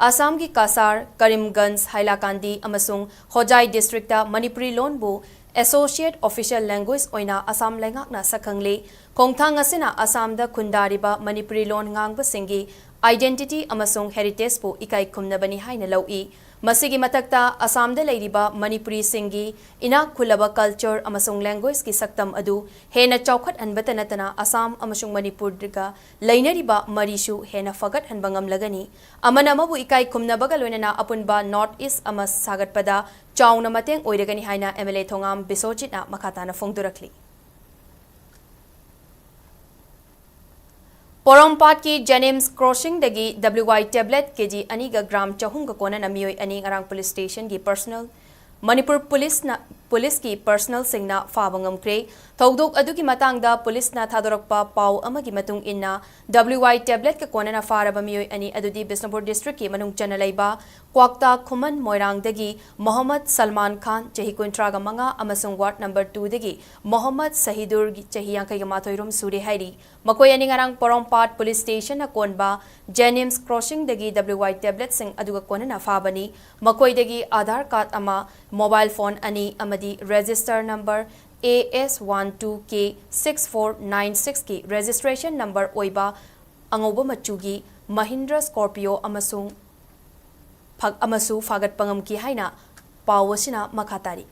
ꯑꯁꯥꯝꯒꯤ ꯀꯁꯥꯔ, ꯀꯔꯤꯝꯒꯟꯖ, ꯍꯥꯏꯂꯥꯀꯥꯟꯗꯤ ꯑꯃꯁꯨꯡ ꯍꯣꯖꯥꯏ districtꯇ ꯃꯅꯤꯄꯨꯔꯤ ꯂꯣꯟꯕꯨ associate official language ꯑꯣꯏꯅ ꯑꯁꯥꯝ ꯂꯩꯉꯥꯛꯅ ꯁꯛꯈꯪꯂꯦ꯫ ꯈꯣꯡꯊꯥꯡ ꯑꯁꯤꯅ ꯑꯁꯥꯝꯗ ꯈꯨꯟꯗꯥꯔꯤꯕ ꯃꯅꯤꯄꯨꯔꯤ ꯂꯣꯟ ꯉꯥꯡꯕꯁꯤꯡꯒꯤ identity ꯑꯃꯁꯨꯡ heritageꯄꯨ ꯏꯀꯥꯏ ꯈꯨꯝꯅꯕꯅꯤ ꯍꯥꯏꯅ ꯂꯧꯏ꯫ ꯃꯁꯤꯒꯤ ꯃꯊꯛꯇ ꯑꯁꯥꯝꯗ ꯂꯩꯔꯤꯕ ꯃꯅꯤꯄꯨꯔꯤꯁꯤꯡꯒꯤ ꯏꯅꯥꯛ ꯈꯨꯜꯂꯕ culture ꯑꯃꯁꯨꯡ languageꯀꯤ ꯁꯛꯇꯝ ꯑꯗꯨ ꯍꯦꯟꯅ ꯆꯥꯎꯈꯠꯍꯟꯕꯇ ꯅꯠꯇꯅ ꯑꯁꯥꯝ ꯑꯃꯁꯨꯡ ꯃꯅꯤꯄꯨꯔꯒ ꯂꯩꯅꯔꯤꯕ ꯃꯔꯤꯁꯨ ꯍꯦꯟꯅ ꯐꯒꯠꯍꯟꯕ ꯉꯝꯂꯒꯅꯤ꯫ ꯑꯃꯅ ꯑꯃꯕꯨ ꯏꯀꯥꯏ ꯈꯨꯝꯅꯕꯒ ꯂꯣꯏꯅꯅ ꯑꯄꯨꯟꯕ North East ꯑꯃ ꯁꯥꯒꯠꯄꯗ ꯆꯥꯎꯅ ꯃꯇꯦꯡ ꯑꯣꯏꯔꯒꯅꯤ ꯍꯥꯏꯅ MLA ꯊꯣꯉꯥꯝ ꯕꯤꯁꯣꯖꯤꯠꯅ ꯃꯈꯥ ꯇꯥꯅ ꯐꯣꯡꯗꯣꯔꯛꯂꯤ꯫ ꯄꯣꯔꯣꯝꯄꯥꯠꯀꯤ Jennings Crossingꯗꯒꯤ WY tablet KG ꯑꯅꯤꯒ gram ꯆꯍꯨꯝꯒ ꯀꯣꯟꯅꯅ ꯃꯤꯑꯣꯏ ꯑꯅꯤ ꯉꯔꯥꯡ police stationꯒꯤ personnel, ꯃꯅꯤꯄꯨꯔ policeꯅ, policeꯀꯤ personnelꯁꯤꯡꯅ ꯐꯥꯕ ꯉꯝꯈ꯭ꯔꯦ꯫ ꯊꯧꯗꯣꯛ ꯑꯗꯨꯒꯤ ꯃꯇꯥꯡꯗ policeꯅ ꯊꯥꯗꯣꯔꯛꯄ ꯄꯥꯎ ꯑꯃꯒꯤ ꯃꯇꯨꯡ ꯏꯟꯅ, WY tabletꯀ ꯀꯣꯟꯅꯅ ꯐꯥꯔꯕ ꯃꯤꯑꯣꯏ ꯑꯅꯤ ꯑꯗꯨꯗꯤ ꯕꯤꯁꯅꯨꯄꯨꯔ districtꯀꯤ ꯃꯅꯨꯡ ꯆꯟꯅ ꯂꯩꯕ ꯀ꯭ꯋꯥꯛꯇꯥ ꯈꯨꯃꯟ ꯃꯣꯏꯔꯥꯡꯗꯒꯤ ꯃꯣꯍꯝꯃꯗ ꯁꯜꯃꯥꯟ ꯈꯥꯟ, ꯆꯍꯤ ꯀꯨꯟꯊ꯭ꯔꯥꯒ ꯃꯉꯥ, ꯑꯃꯁꯨꯡ ward number twoꯗꯒꯤ ꯃꯣꯍꯝꯃꯗ ꯁꯍꯤꯗꯨꯔ, ꯆꯍꯤ ꯌꯥꯡꯈꯩꯒ ꯃꯥꯊꯣꯏ ꯔꯣꯝ ꯁꯨꯔꯦ ꯍꯥꯏꯔꯤ꯫ ꯃꯈꯣꯏ ꯑꯅꯤ ꯉꯔꯥꯡ ꯄꯣꯔꯣꯝꯄꯥꯠ police stationꯅ ꯀꯣꯟꯕ Jennings Crossingꯗꯒꯤ WY tabletꯁꯤꯡ ꯑꯗꯨꯒ ꯀꯣꯟꯅꯅ ꯐꯥꯕꯅꯤ꯫ ꯃꯈꯣꯏꯗꯒꯤ Aadhaar card ꯑꯃ, mobile phone ꯑꯅꯤ ꯑꯃꯗꯤ register number AS one two K six four nine sixꯀꯤ registration number ꯑꯣꯏꯕ ꯑꯉꯧꯕ ꯃꯆꯨꯒꯤ Mahindra Scorpio ꯑꯃꯁꯨꯡ ꯐ-, ꯑꯃꯁꯨ ꯐꯥꯒꯠꯄ ꯉꯝꯈꯤ ꯍꯥꯏꯅ ꯄꯥꯎ ꯑꯁꯤꯅ ꯃꯈꯥ ꯇꯥꯔꯤ꯫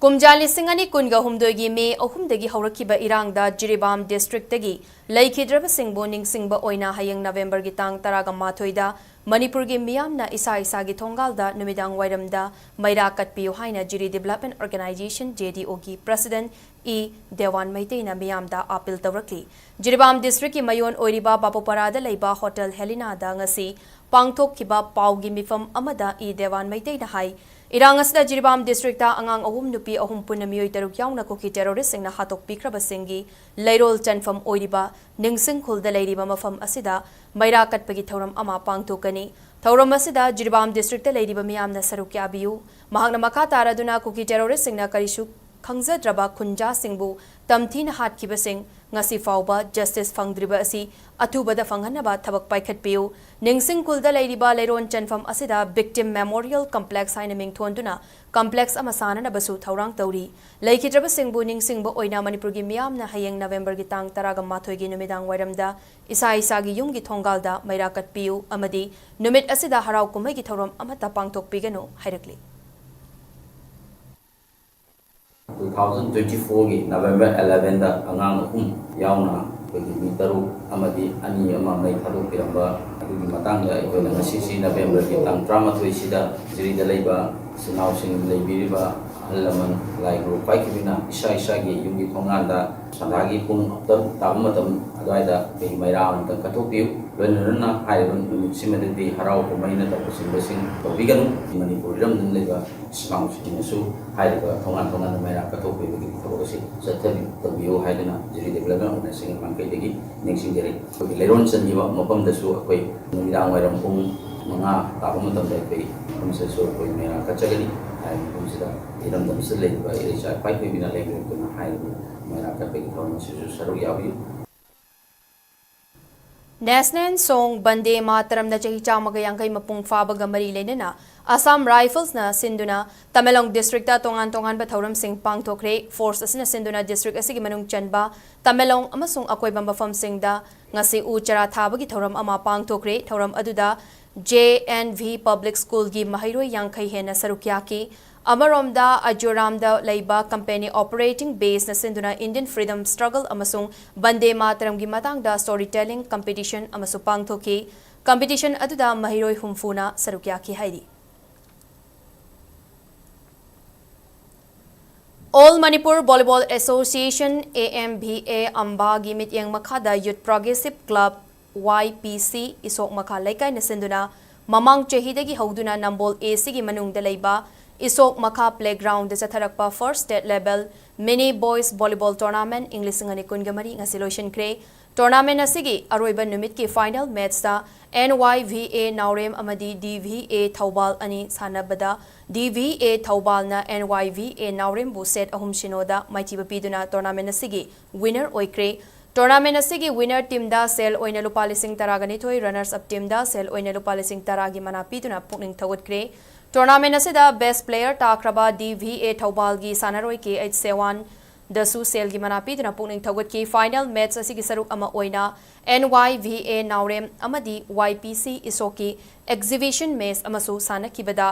ꯀꯨꯝꯖꯥ ꯂꯤꯁꯤꯡ ꯑꯅꯤ ꯀꯨꯟꯒ ꯍꯨꯝꯗꯣꯏꯒꯤ May ꯑꯍꯨꯝꯗꯒꯤ ꯍꯧꯔꯛꯈꯤꯕ ꯏꯔꯥꯡꯗ ꯖꯤꯔꯤꯕꯥꯝ districtꯇꯒꯤ ꯂꯩꯈꯤꯗ꯭ꯔꯕꯁꯤꯡꯕꯨ ꯅꯤꯡꯁꯤꯡꯕ ꯑꯣꯏꯅ ꯍꯌꯦꯡ Novemberꯒꯤ ꯇꯥꯡ ꯇꯔꯥꯒ ꯃꯥꯊꯣꯏꯗ ꯃꯅꯤꯄꯨꯔꯒꯤ ꯃꯤꯌꯥꯝꯅ ꯏꯁꯥ ꯏꯁꯥꯒꯤ ꯊꯣꯡꯒꯥꯜꯗ ꯅꯨꯃꯤꯗꯥꯡ ꯋꯥꯏꯔꯝꯗ ꯃꯩꯔꯥ ꯀꯠꯄꯤꯌꯨ ꯍꯥꯏꯅ ꯖꯤꯔꯤ Development Organization, JDOꯒꯤ president ꯏ ꯗꯦꯋꯥꯟ ꯃꯩꯇꯩꯅ ꯃꯤꯌꯥꯝꯗ appeal ꯇꯧꯔꯛꯂꯤ꯫ ꯖꯤꯔꯤꯕꯥꯝ districtꯀꯤ ꯃꯌꯣꯟ ꯑꯣꯏꯔꯤꯕ ꯕꯥꯄꯨꯄꯥꯔꯥꯗ ꯂꯩꯕ Hotel Helinaꯗ ꯉꯁꯤ ꯄꯥꯡꯊꯣꯛꯈꯤꯕ ꯄꯥꯎꯒꯤ ꯃꯤꯐꯝ ꯑꯃꯗ ꯏ ꯗꯦꯋꯥꯟ ꯃꯩꯇꯩꯅ ꯍꯥꯏ, ꯏꯔꯥꯡ ꯑꯁꯤꯗ ꯖꯤꯔꯤꯕꯥꯝ districtꯇ ꯑꯉꯥꯡ ꯑꯍꯨꯝ, ꯅꯨꯄꯤ ꯑꯍꯨꯝ, ꯄꯨꯟꯅ ꯃꯤꯑꯣꯏ ꯇꯔꯨꯛ ꯌꯥꯎꯅ ꯀꯨꯀꯤ terroristꯁꯤꯡꯅ ꯍꯥꯠꯇꯣꯛꯄꯤꯈ꯭ꯔꯕꯁꯤꯡꯒꯤ ꯂꯩꯔꯣꯜ ꯆꯟꯐꯝ ꯑꯣꯏꯔꯤꯕ ꯅꯤꯡꯁꯤꯡ ꯈꯨꯜꯗ ꯂꯩꯔꯤꯕ ꯃꯐꯝ ꯑꯁꯤꯗ ꯃꯩꯔꯥ ꯀꯠꯄꯒꯤ ꯊꯧꯔꯝ ꯑꯃ ꯄꯥꯡꯊꯣꯛꯀꯅꯤ꯫ ꯊꯧꯔꯝ ꯑꯁꯤꯗ ꯖꯤꯔꯤꯕꯥꯝ districtꯇ ꯂꯩꯔꯤꯕ ꯃꯤꯌꯥꯝꯅ ꯁꯔꯨꯛ ꯌꯥꯕꯤꯌꯨ꯫ ꯃꯍꯥꯛꯅ ꯃꯈꯥ ꯇꯥꯔꯗꯨꯅ ꯀꯨꯀꯤ terroristꯁꯤꯡꯅ ꯀꯔꯤꯁꯨ ꯈꯪꯖꯗ꯭ꯔꯕ ꯈꯨꯟꯖꯥꯁꯤꯡꯕꯨ ꯇꯝꯊꯤꯅ ꯍꯥꯠꯈꯤꯕꯁꯤꯡ, ꯉꯁꯤ ꯐꯥꯎꯕ ꯖꯁꯇꯤꯁ ꯐꯪꯗ꯭ꯔꯤꯕ ꯑꯁꯤ ꯑꯊꯨꯕꯗ ꯐꯪꯍꯟꯅꯕ ꯊꯕꯛ ꯄꯥꯏꯈꯠꯄꯤꯌꯨ꯫ ꯅꯤꯡꯁꯤꯡ ꯈꯨꯜꯗ ꯂꯩꯔꯤꯕ ꯂꯩꯔꯣꯟ ꯆꯟꯐꯝ ꯑꯁꯤꯗ ꯚꯤꯛꯇꯤꯝ ꯃꯦꯃꯣꯔꯤꯌꯦꯜ ꯀꯝꯄ꯭ꯂꯦꯛꯁ ꯍꯥꯏꯅ ꯃꯤꯡ ꯊꯣꯟꯗꯨꯅ ꯀꯝꯄ꯭ꯂꯦꯛꯁ ꯑꯃ ꯁꯥꯅꯅꯕꯁꯨ ꯊꯧꯔꯥꯡ ꯇꯧꯔꯤ꯫ ꯂꯩꯈꯤꯗ꯭ꯔꯕꯁꯤꯡꯕꯨ ꯅꯤꯡꯁꯤꯡꯕ ꯑꯣꯏꯅ ꯃꯅꯤꯄꯨꯔꯒꯤ ꯃꯤꯌꯥꯝꯅ ꯍꯌꯦꯡ ꯅꯕꯦꯝꯕꯔꯒꯤ ꯇꯥꯡ ꯇꯔꯥꯒ ꯃꯥꯊꯣꯏꯒꯤ ꯅꯨꯃꯤꯗꯥꯡ ꯋꯥꯏꯔꯝꯗ ꯏꯁꯥ ꯏꯁꯥꯒꯤ ꯌꯨꯝꯒꯤ ꯊꯣꯡꯒꯥꯜꯗ ꯃꯩꯔꯥ ꯀꯠꯄꯤꯌꯨ ꯑꯃꯗꯤ ꯅꯨꯃꯤꯠ ꯑꯁꯤꯗ ꯍꯔꯥꯎ ꯀꯨꯝꯍꯩꯒꯤ ꯊꯧꯔꯝ ꯑꯃꯠꯇ ꯄꯥꯡꯊꯣꯛꯄꯤꯒꯅꯨ ꯍꯥꯏꯔꯛꯂꯤ꯫ ꯇꯨ ꯊꯥꯎꯖꯟ ꯇ꯭ꯋꯦꯟꯇꯤ ꯐꯣꯔꯒꯤ ꯅꯕꯦꯝꯕꯔ ꯑꯦꯂꯦꯚꯦꯟꯗ ꯑꯉꯥꯡ ꯑꯍꯨꯝ ꯌꯥꯎꯅ ꯑꯩꯈꯣꯏꯒꯤ ꯃꯤ ꯇꯔꯨꯛ ꯑꯃꯗꯤ ꯑꯅꯤ ꯑꯃ ꯃꯩ ꯊꯥꯗꯣꯛꯄꯤꯔꯝꯕ ꯑꯗꯨꯒꯤ ꯃꯇꯥꯡꯗ ꯑꯩꯈꯣꯏꯅ ꯉꯁꯤꯁꯤ ꯅꯕꯦꯝꯕꯔꯒꯤ ꯇꯥꯡ ꯇꯔꯥꯃꯥꯊꯣꯏꯁꯤꯗ ꯖꯤꯔꯤꯗ ꯂꯩꯕ ꯏꯆꯤꯜ ꯏꯅꯥꯎꯁꯤꯡ ꯂꯩꯕꯤꯔꯤꯕ ꯑꯍꯜ ꯂꯃꯟ ꯂꯥꯏ ꯒ꯭ꯔꯨꯞ ꯄꯥꯏꯈꯤꯕꯅ ꯏꯁꯥ ꯏꯁꯥꯒꯤ ꯌꯨꯝꯒꯤ ꯊꯣꯡꯒꯥꯟꯗ ꯁꯟꯗꯥꯒꯤ ꯄꯨꯡ ꯇꯔꯨꯛ ꯇꯥꯕ ꯃꯇꯝ ꯑꯗꯨꯋꯥꯏꯗ ꯑꯩꯈꯣꯏꯒꯤ ꯃꯩꯔꯥ ꯑꯃꯇꯪ ꯀꯠꯊꯣꯛꯄꯤꯌꯨ꯫ ꯂꯣꯏꯅꯅ ꯍꯥꯏꯔꯤꯕ ꯅꯨꯃꯤꯠꯁꯤꯃꯗꯗꯤ ꯍꯔꯥꯎ ꯀꯨꯝꯍꯩ ꯅꯠꯇꯕꯁꯤꯡꯕꯁꯤꯡ ꯇꯧꯕꯤꯒꯅꯨ꯫ ꯃꯅꯤꯄꯨꯔ ꯏꯔꯝꯗꯝ ꯂꯩꯕ ꯏꯆꯤꯜ ꯏꯅꯥꯎꯁꯤꯡꯅꯁꯨ ꯍꯥꯏꯔꯤꯕ ꯊꯣꯡꯒꯥꯟ ꯊꯣꯡꯒꯥꯟꯗ ꯃꯩꯔꯥ ꯀꯠꯊꯣꯛꯄꯤꯕꯒꯤ ꯊꯕꯛ ꯑꯁꯤ ꯆꯠꯊꯕꯤ ꯇꯧꯕꯤꯌꯨ ꯍꯥꯏꯗꯨꯅ ꯖꯤꯔꯤ ꯗꯤꯕꯦꯂꯞꯃꯦꯟ ꯑꯣꯔꯒꯅꯥꯏꯖꯦꯁꯟꯒꯤ ꯃꯥꯏꯀꯩꯗꯒꯤ ꯅꯤꯡꯁꯤꯡꯖꯔꯤ꯫ ꯑꯩꯈꯣꯏꯒꯤ ꯂꯩꯔꯣꯟ ꯆꯟꯈꯤꯕ ꯃꯐꯝꯗꯁꯨ ꯑꯩꯈꯣꯏ ꯅꯨꯃꯤꯗꯥꯡ ꯋꯥꯏꯔꯝ ꯄꯨꯡ ꯃꯉꯥ ꯇꯥꯕ ꯃꯇꯝꯗ ꯑꯩꯈꯣꯏ ꯃꯐꯝꯁꯤꯗꯁꯨ ꯑꯩꯈꯣꯏ ꯃꯩꯔꯥ ꯀꯠꯆꯒꯅꯤ꯫ ꯍꯥꯏꯔꯤꯕ ꯃꯐꯝꯁꯤꯗ ꯏꯔꯝꯗꯝꯁꯤꯗ ꯂꯩꯔꯤꯕ ꯏꯔꯩꯆꯥ ꯏꯄꯥ ꯏꯄꯨꯒꯤꯅ ꯂꯩꯉꯥꯛꯇꯨꯅ ꯍꯥꯏꯔꯤꯕ ꯃꯩꯔꯥ ꯀꯠꯄꯒꯤ ꯊꯧꯔꯝ ꯑꯁꯤꯁꯨ ꯁꯔꯨꯛ ꯌꯥꯕꯤꯌꯨ꯫ National Song ꯕꯟꯗꯦ ꯃꯥꯇꯔꯝꯅ ꯆꯍꯤ ꯆꯥꯝꯃꯒ ꯌꯥꯡꯈꯩ ꯃꯄꯨꯡ ꯐꯥꯕꯒ ꯃꯔꯤ ꯂꯩꯅꯅ Assam Riflesꯅ ꯁꯤꯟꯗꯨꯅ ꯇꯃꯦꯡꯂꯣꯡ districtꯇ ꯇꯣꯉꯥꯟ ꯇꯣꯉꯥꯟꯕ ꯊꯧꯔꯝꯁꯤꯡ ꯄꯥꯡꯊꯣꯛꯈ꯭ꯔꯦ꯫ Force ꯑꯁꯤꯅ ꯁꯤꯟꯗꯨꯅ district ꯑꯁꯤꯒꯤ ꯃꯅꯨꯡ ꯆꯟꯕ ꯇꯃꯦꯡꯂꯣꯡ ꯑꯃꯁꯨꯡ ꯑꯀꯣꯏꯕ ꯃꯐꯝꯁꯤꯡꯗ ꯉꯁꯤ ꯎ ꯆꯥꯔꯥ ꯊꯥꯕꯒꯤ ꯊꯧꯔꯝ ꯑꯃ ꯄꯥꯡꯊꯣꯛꯈ꯭ꯔꯦ꯫ ꯊꯧꯔꯝ ꯑꯗꯨꯗ J N V Public Schoolꯒꯤ ꯃꯍꯩꯔꯣꯏ ꯌꯥꯡꯈꯩ ꯍꯦꯟꯅ ꯁꯔꯨꯛ ꯌꯥꯈꯤ꯫ ꯑꯃꯔꯣꯝꯗ ꯑꯖꯣꯔꯥꯝꯗ ꯂꯩꯕ company operating baseꯅ ꯁꯤꯟꯗꯨꯅ Indian freedom struggle ꯑꯃꯁꯨꯡ ꯕꯟꯗꯦ ꯃꯥꯇꯔꯝꯒꯤ ꯃꯇꯥꯡꯗ story telling competition ꯑꯃꯁꯨ ꯄꯥꯡꯊꯣꯛꯈꯤ꯫ Competition ꯑꯗꯨꯗ ꯃꯍꯩꯔꯣꯏ ꯍꯨꯝꯐꯨꯅ ꯁꯔꯨꯛ ꯌꯥꯈꯤ ꯍꯥꯏꯔꯤ꯫ All Manipur Volleyball Association, A M V A, ꯑꯝꯕꯥꯒꯤ ꯃꯤꯠꯌꯦꯡ ꯃꯈꯥꯗ Youth Progressive Club, Y P C, ꯏꯁꯣꯛ ꯃꯈꯥ ꯂꯩꯀꯥꯏꯅ ꯁꯤꯟꯗꯨꯅ ꯃꯃꯥꯡ ꯆꯍꯤꯗꯒꯤ ꯍꯧꯗꯨꯅ ꯅꯝꯕꯣꯜ A Cꯒꯤ ꯃꯅꯨꯡꯗ ꯂꯩꯕ ꯏꯁꯣꯛ ꯃꯈꯥ playground ꯗ ꯆꯠꯊꯔꯛꯄ first state level mini boys volleyball tournament ꯏꯪ ꯂꯤꯁꯤꯡ ꯑꯅꯤ ꯀꯨꯟꯒ ꯃꯔꯤ ꯉꯁꯤ ꯂꯣꯏꯁꯤꯟꯈ꯭ꯔꯦ꯫ Tournament ꯑꯁꯤꯒꯤ ꯑꯔꯣꯏꯕ ꯅꯨꯃꯤꯠꯀꯤ final match ꯇ N Y V A ꯅꯥꯎꯔꯦꯝ ꯑꯃꯗꯤ D V A ꯊꯧꯕꯥꯜ ꯑꯅꯤ ꯁꯥꯟꯅꯕꯗ D V A ꯊꯧꯕꯥꯜꯅ N Y V A ꯅꯥꯎꯔꯦꯝꯕꯨ set ꯑꯍꯨꯝ ꯁꯤꯅꯣꯗ ꯃꯥꯏꯊꯤꯕ ꯄꯤꯗꯨꯅ tournament ꯑꯁꯤꯒꯤ winner ꯑꯣꯏꯈ꯭ꯔꯦ꯫ Tournament ꯑꯁꯤꯒꯤ winner team ꯗ ꯁꯦꯜ ꯑꯣꯏꯅ ꯂꯨꯄꯥ ꯂꯤꯁꯤꯡ ꯇꯔꯥꯒ ꯅꯤꯊꯣꯏ, runners up team ꯗ ꯁꯦꯜ ꯑꯣꯏꯅ ꯂꯨꯄꯥ ꯂꯤꯁꯤꯡ ꯇꯔꯥꯒꯤ ꯃꯅꯥ ꯄꯤꯗꯨꯅ ꯄꯨꯛꯅꯤꯡ ꯊꯧꯒꯠꯈ꯭ꯔꯦ꯫ Tournament ꯑꯁꯤꯗ best player ꯇꯥꯈ꯭ꯔꯕ D V A ꯊꯧꯕꯥꯜꯒꯤ ꯁꯥꯟꯅꯔꯣꯏ K H ꯁꯦꯋꯥꯟ ꯗꯁꯨ ꯁꯦꯜꯒꯤ ꯃꯅꯥ ꯄꯤꯗꯨꯅ ꯄꯨꯛꯅꯤꯡ ꯊꯧꯒꯠꯈꯤ꯫ Final match ꯑꯁꯤꯒꯤ ꯁꯔꯨꯛ ꯑꯃ ꯑꯣꯏꯅ N Y V A ꯅꯥꯎꯔꯦꯝ ꯑꯃꯗꯤ Y P C ꯏꯁꯣꯛꯀꯤ exhibition match ꯑꯃꯁꯨ ꯁꯥꯟꯅꯈꯤꯕꯗ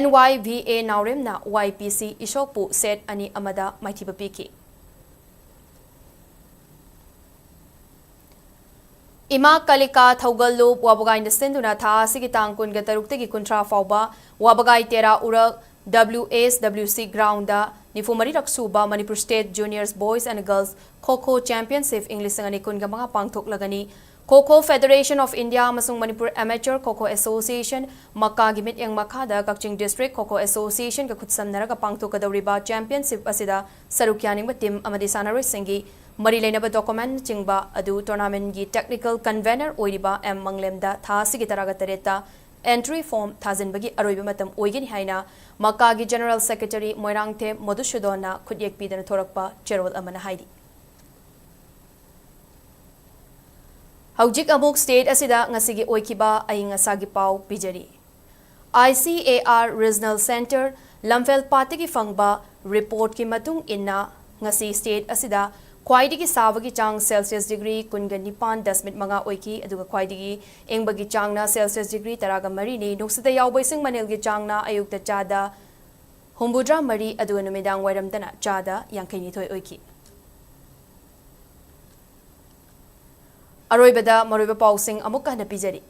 N Y V A ꯅꯥꯎꯔꯦꯝꯅ Y P C ꯏꯁꯣꯛꯄꯨ set ꯑꯅꯤ ꯑꯃꯗ ꯃꯥꯏꯊꯤꯕ ꯄꯤꯈꯤ꯫ ꯏꯃꯥ ꯀꯥꯂꯤꯀꯥ ꯊꯧꯒꯜꯂꯨꯞ ꯋꯥꯕꯒꯥꯏꯅ ꯁꯤꯟꯗꯨꯅ ꯊꯥ ꯑꯁꯤꯒꯤ ꯇꯥꯡ ꯀꯨꯟꯒ ꯇꯔꯨꯛꯇꯒꯤ ꯀꯨꯟꯊ꯭ꯔꯥ ꯐꯥꯎꯕ ꯋꯥꯕꯒꯥꯏ ꯇꯦꯔꯥ ꯎꯔꯛ W S W C ground ꯗ ꯅꯤꯐꯨ ꯃꯔꯤꯔꯛ ꯁꯨꯕ Manipur State Juniors Boys and Girls Kho Kho Championship ꯏꯪ ꯂꯤꯁꯤꯡ ꯑꯅꯤ ꯀꯨꯟꯒ ꯃꯉꯥ ꯄꯥꯡꯊꯣꯛꯂꯒꯅꯤ꯫ Kho Kho Federation of India ꯑꯃꯁꯨꯡ Manipur Amateur Kho Kho Association ꯃꯀꯥꯒꯤ ꯃꯤꯠꯌꯦꯡ ꯃꯈꯥꯗ ꯀꯛꯆꯤꯡ District Kho Kho Association ꯒ ꯈꯨꯠꯁꯝꯅꯔꯒ ꯄꯥꯡꯊꯣꯛꯀꯗꯧꯔꯤꯕ championship ꯑꯁꯤꯗ ꯁꯔꯨꯛ ꯌꯥꯅꯤꯡꯕ team ꯑꯃꯗꯤ ꯁꯥꯟꯅꯔꯣꯏꯁꯤꯡꯒꯤ ꯃꯔꯤ ꯂꯩꯅꯕ document ꯅꯆꯤꯡꯕ ꯑꯗꯨ tournament ꯀꯤ technical convener ꯑꯣꯏꯔꯤꯕ M ꯃꯪꯂꯦꯝꯗ ꯊꯥ ꯑꯁꯤꯒꯤ ꯇꯔꯥꯒ ꯇꯔꯦꯠꯇ entry form ꯊꯥꯖꯤꯟꯕꯒꯤ ꯑꯔꯣꯏꯕ ꯃꯇꯝ ꯑꯣꯏꯒꯅꯤ ꯍꯥꯏꯅ ꯃꯀꯥꯒꯤ General Secretary ꯃꯣꯏꯔꯥꯡꯊꯦꯝ ꯃꯣꯗꯨꯁꯨꯗꯣꯟꯅ ꯈꯨꯠꯌꯦꯛ ꯄꯤꯗꯨꯅ ꯊꯣꯔꯛꯄ ꯆꯦꯔꯣꯜ ꯑꯃꯅ ꯍꯥꯏꯔꯤ꯫ ꯍꯧꯖꯤꯛ ꯑꯃꯨꯛ state ꯑꯁꯤꯗ ꯉꯁꯤꯒꯤ ꯑꯣꯏꯈꯤꯕ ꯑꯏꯪ ꯑꯁꯥꯒꯤ ꯄꯥꯎ ꯄꯤꯖꯔꯤ꯫ I C A R Regional Centre ꯂꯝꯐꯦꯜ ꯄꯥꯠꯇꯒꯤ ꯐꯪꯕ report ꯀꯤ ꯃꯇꯨꯡ ꯏꯟꯅ, ꯉꯁꯤ state ꯑꯁꯤꯗ ꯈ꯭ꯋꯥꯏꯗꯒꯤ ꯁꯥꯕꯒꯤ ꯆꯥꯡ Celsius degree ꯀꯨꯟꯒ ꯅꯤꯄꯥꯟ ꯗꯁꯃꯤꯛ ꯃꯉꯥ ꯑꯣꯏꯈꯤ, ꯑꯗꯨꯒ ꯈ꯭ꯋꯥꯏꯗꯒꯤ ꯏꯪꯕꯒꯤ ꯆꯥꯡꯅ Celsius degree ꯇꯔꯥꯒ ꯃꯔꯤꯅꯤ꯫ ꯅꯨꯡꯁꯤꯠꯇ ꯌꯥꯎꯕ ꯏꯁꯤꯡ ꯃꯅꯤꯜꯒꯤ ꯆꯥꯡꯅ ꯑꯌꯨꯛꯇ ꯆꯥꯗ ꯍꯨꯝꯐꯨꯇꯔꯥ ꯃꯔꯤ, ꯑꯗꯨꯒ ꯅꯨꯃꯤꯗꯥꯡ ꯋꯥꯏꯔꯝꯗꯅ ꯆꯥꯗ ꯌꯥꯡꯈꯩ ꯅꯤꯊꯣꯏ ꯑꯣꯏꯈꯤ꯫ ꯑꯔꯣꯏꯕꯗ ꯃꯔꯨꯑꯣꯏꯕ ꯄꯥꯎꯁꯤꯡ ꯑꯃꯨꯛꯀ ꯍꯟꯅ ꯄꯤꯖꯔꯤ꯫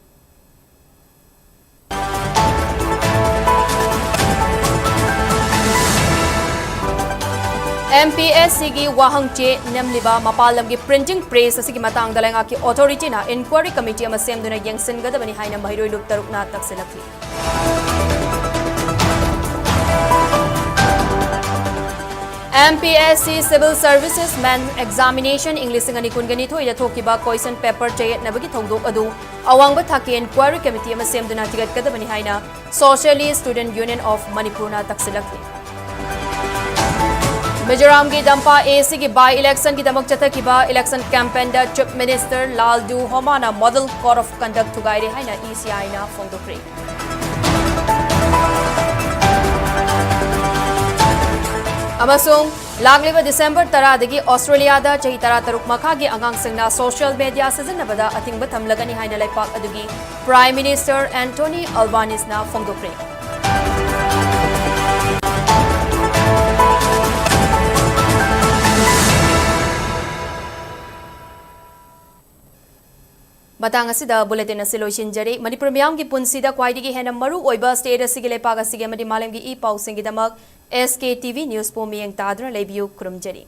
M P S C ꯒꯤ ꯋꯥꯍꯪ ꯆꯦ ꯅꯝꯂꯤꯕ ꯃꯄꯥꯟ ꯂꯝꯒꯤ printing press ꯑꯁꯤꯒꯤ ꯃꯇꯥꯡꯗ ꯂꯩꯉꯥꯛꯀꯤ authority ꯅ inquiry committee ꯑꯃ ꯁꯦꯝꯗꯨꯅ ꯌꯦꯡꯁꯤꯟꯒꯗꯕꯅꯤ ꯍꯥꯏꯅ ꯃꯍꯩꯔꯣꯏ ꯂꯨꯞ ꯇꯔꯨꯛꯅ ꯇꯛꯁꯤꯜꯂꯛꯂꯤ꯫ M P S C Civil Services Main Examination ꯏꯪ ꯂꯤꯁꯤꯡ ꯑꯅꯤ ꯀꯨꯟꯒ ꯅꯤꯊꯣꯏꯗ ꯊꯣꯛꯈꯤꯕ question paper ꯆꯌꯦꯠꯅꯕꯒꯤ ꯊꯧꯗꯣꯛ ꯑꯗꯨ ꯑꯋꯥꯡꯕ ꯊꯥꯛꯀꯤ inquiry committee ꯑꯃ ꯁꯦꯝꯗꯨꯅ ꯊꯤꯒꯠꯀꯗꯕꯅꯤ ꯍꯥꯏꯅ Socialist Student Union of Manipurꯅ ꯇꯛꯁꯤꯜꯂꯛꯂꯤ꯫ ꯃꯤꯖꯣꯔꯥꯝꯒꯤ ꯗꯝꯄꯥ A Cꯒꯤ by electionꯒꯤꯗꯃꯛ ꯆꯠꯊꯈꯤꯕ election campaignꯗ Chief Minister ꯂꯥꯜꯗꯨ ꯍꯣꯃꯥꯅ model code of conduct ꯊꯨꯒꯥꯏꯔꯦ ꯍꯥꯏꯅ E C Iꯅ ꯐꯣꯡꯗꯣꯛꯈ꯭ꯔꯦ꯫ ꯑꯃꯁꯨꯡ ꯂꯥꯛꯂꯤꯕ December ꯇꯔꯥꯗꯒꯤ Australiaꯗ ꯆꯍꯤ ꯇꯔꯥꯇꯔꯨꯛ ꯃꯈꯥꯒꯤ ꯑꯉꯥꯡꯁꯤꯡꯅ social media ꯁꯤꯖꯤꯟꯅꯕꯗ ꯑꯊꯤꯡꯕ ꯊꯝꯂꯒꯅꯤ ꯍꯥꯏꯅ ꯂꯩꯄꯥꯛ ꯑꯗꯨꯒꯤ Prime Minister Anthony Albaneseꯅ ꯐꯣꯡꯗꯣꯛꯈ꯭ꯔꯦ꯫ ꯃꯇꯥꯡ ꯑꯁꯤꯗ bulletin ꯑꯁꯤ ꯂꯣꯏꯁꯤꯟꯖꯔꯤ꯫ ꯃꯅꯤꯄꯨꯔ ꯃꯤꯌꯥꯝꯒꯤ ꯄꯨꯟꯁꯤꯗ ꯈ꯭ꯋꯥꯏꯗꯒꯤ ꯍꯦꯟꯅ ꯃꯔꯨ ꯑꯣꯏꯕ state ꯑꯁꯤꯒꯤ, ꯂꯩꯄꯥꯛ ꯑꯁꯤꯒꯤ ꯑꯃꯗꯤ ꯃꯥꯂꯦꯝꯒꯤ E ꯄꯥꯎꯁꯤꯡꯒꯤꯗꯃꯛ S K T V Newsꯄꯨ ꯃꯤꯠꯌꯦꯡ ꯇꯥꯗꯨꯅ ꯂꯩꯕꯤꯌꯨ꯫ ꯈꯨꯔꯨꯝꯖꯔꯤ꯫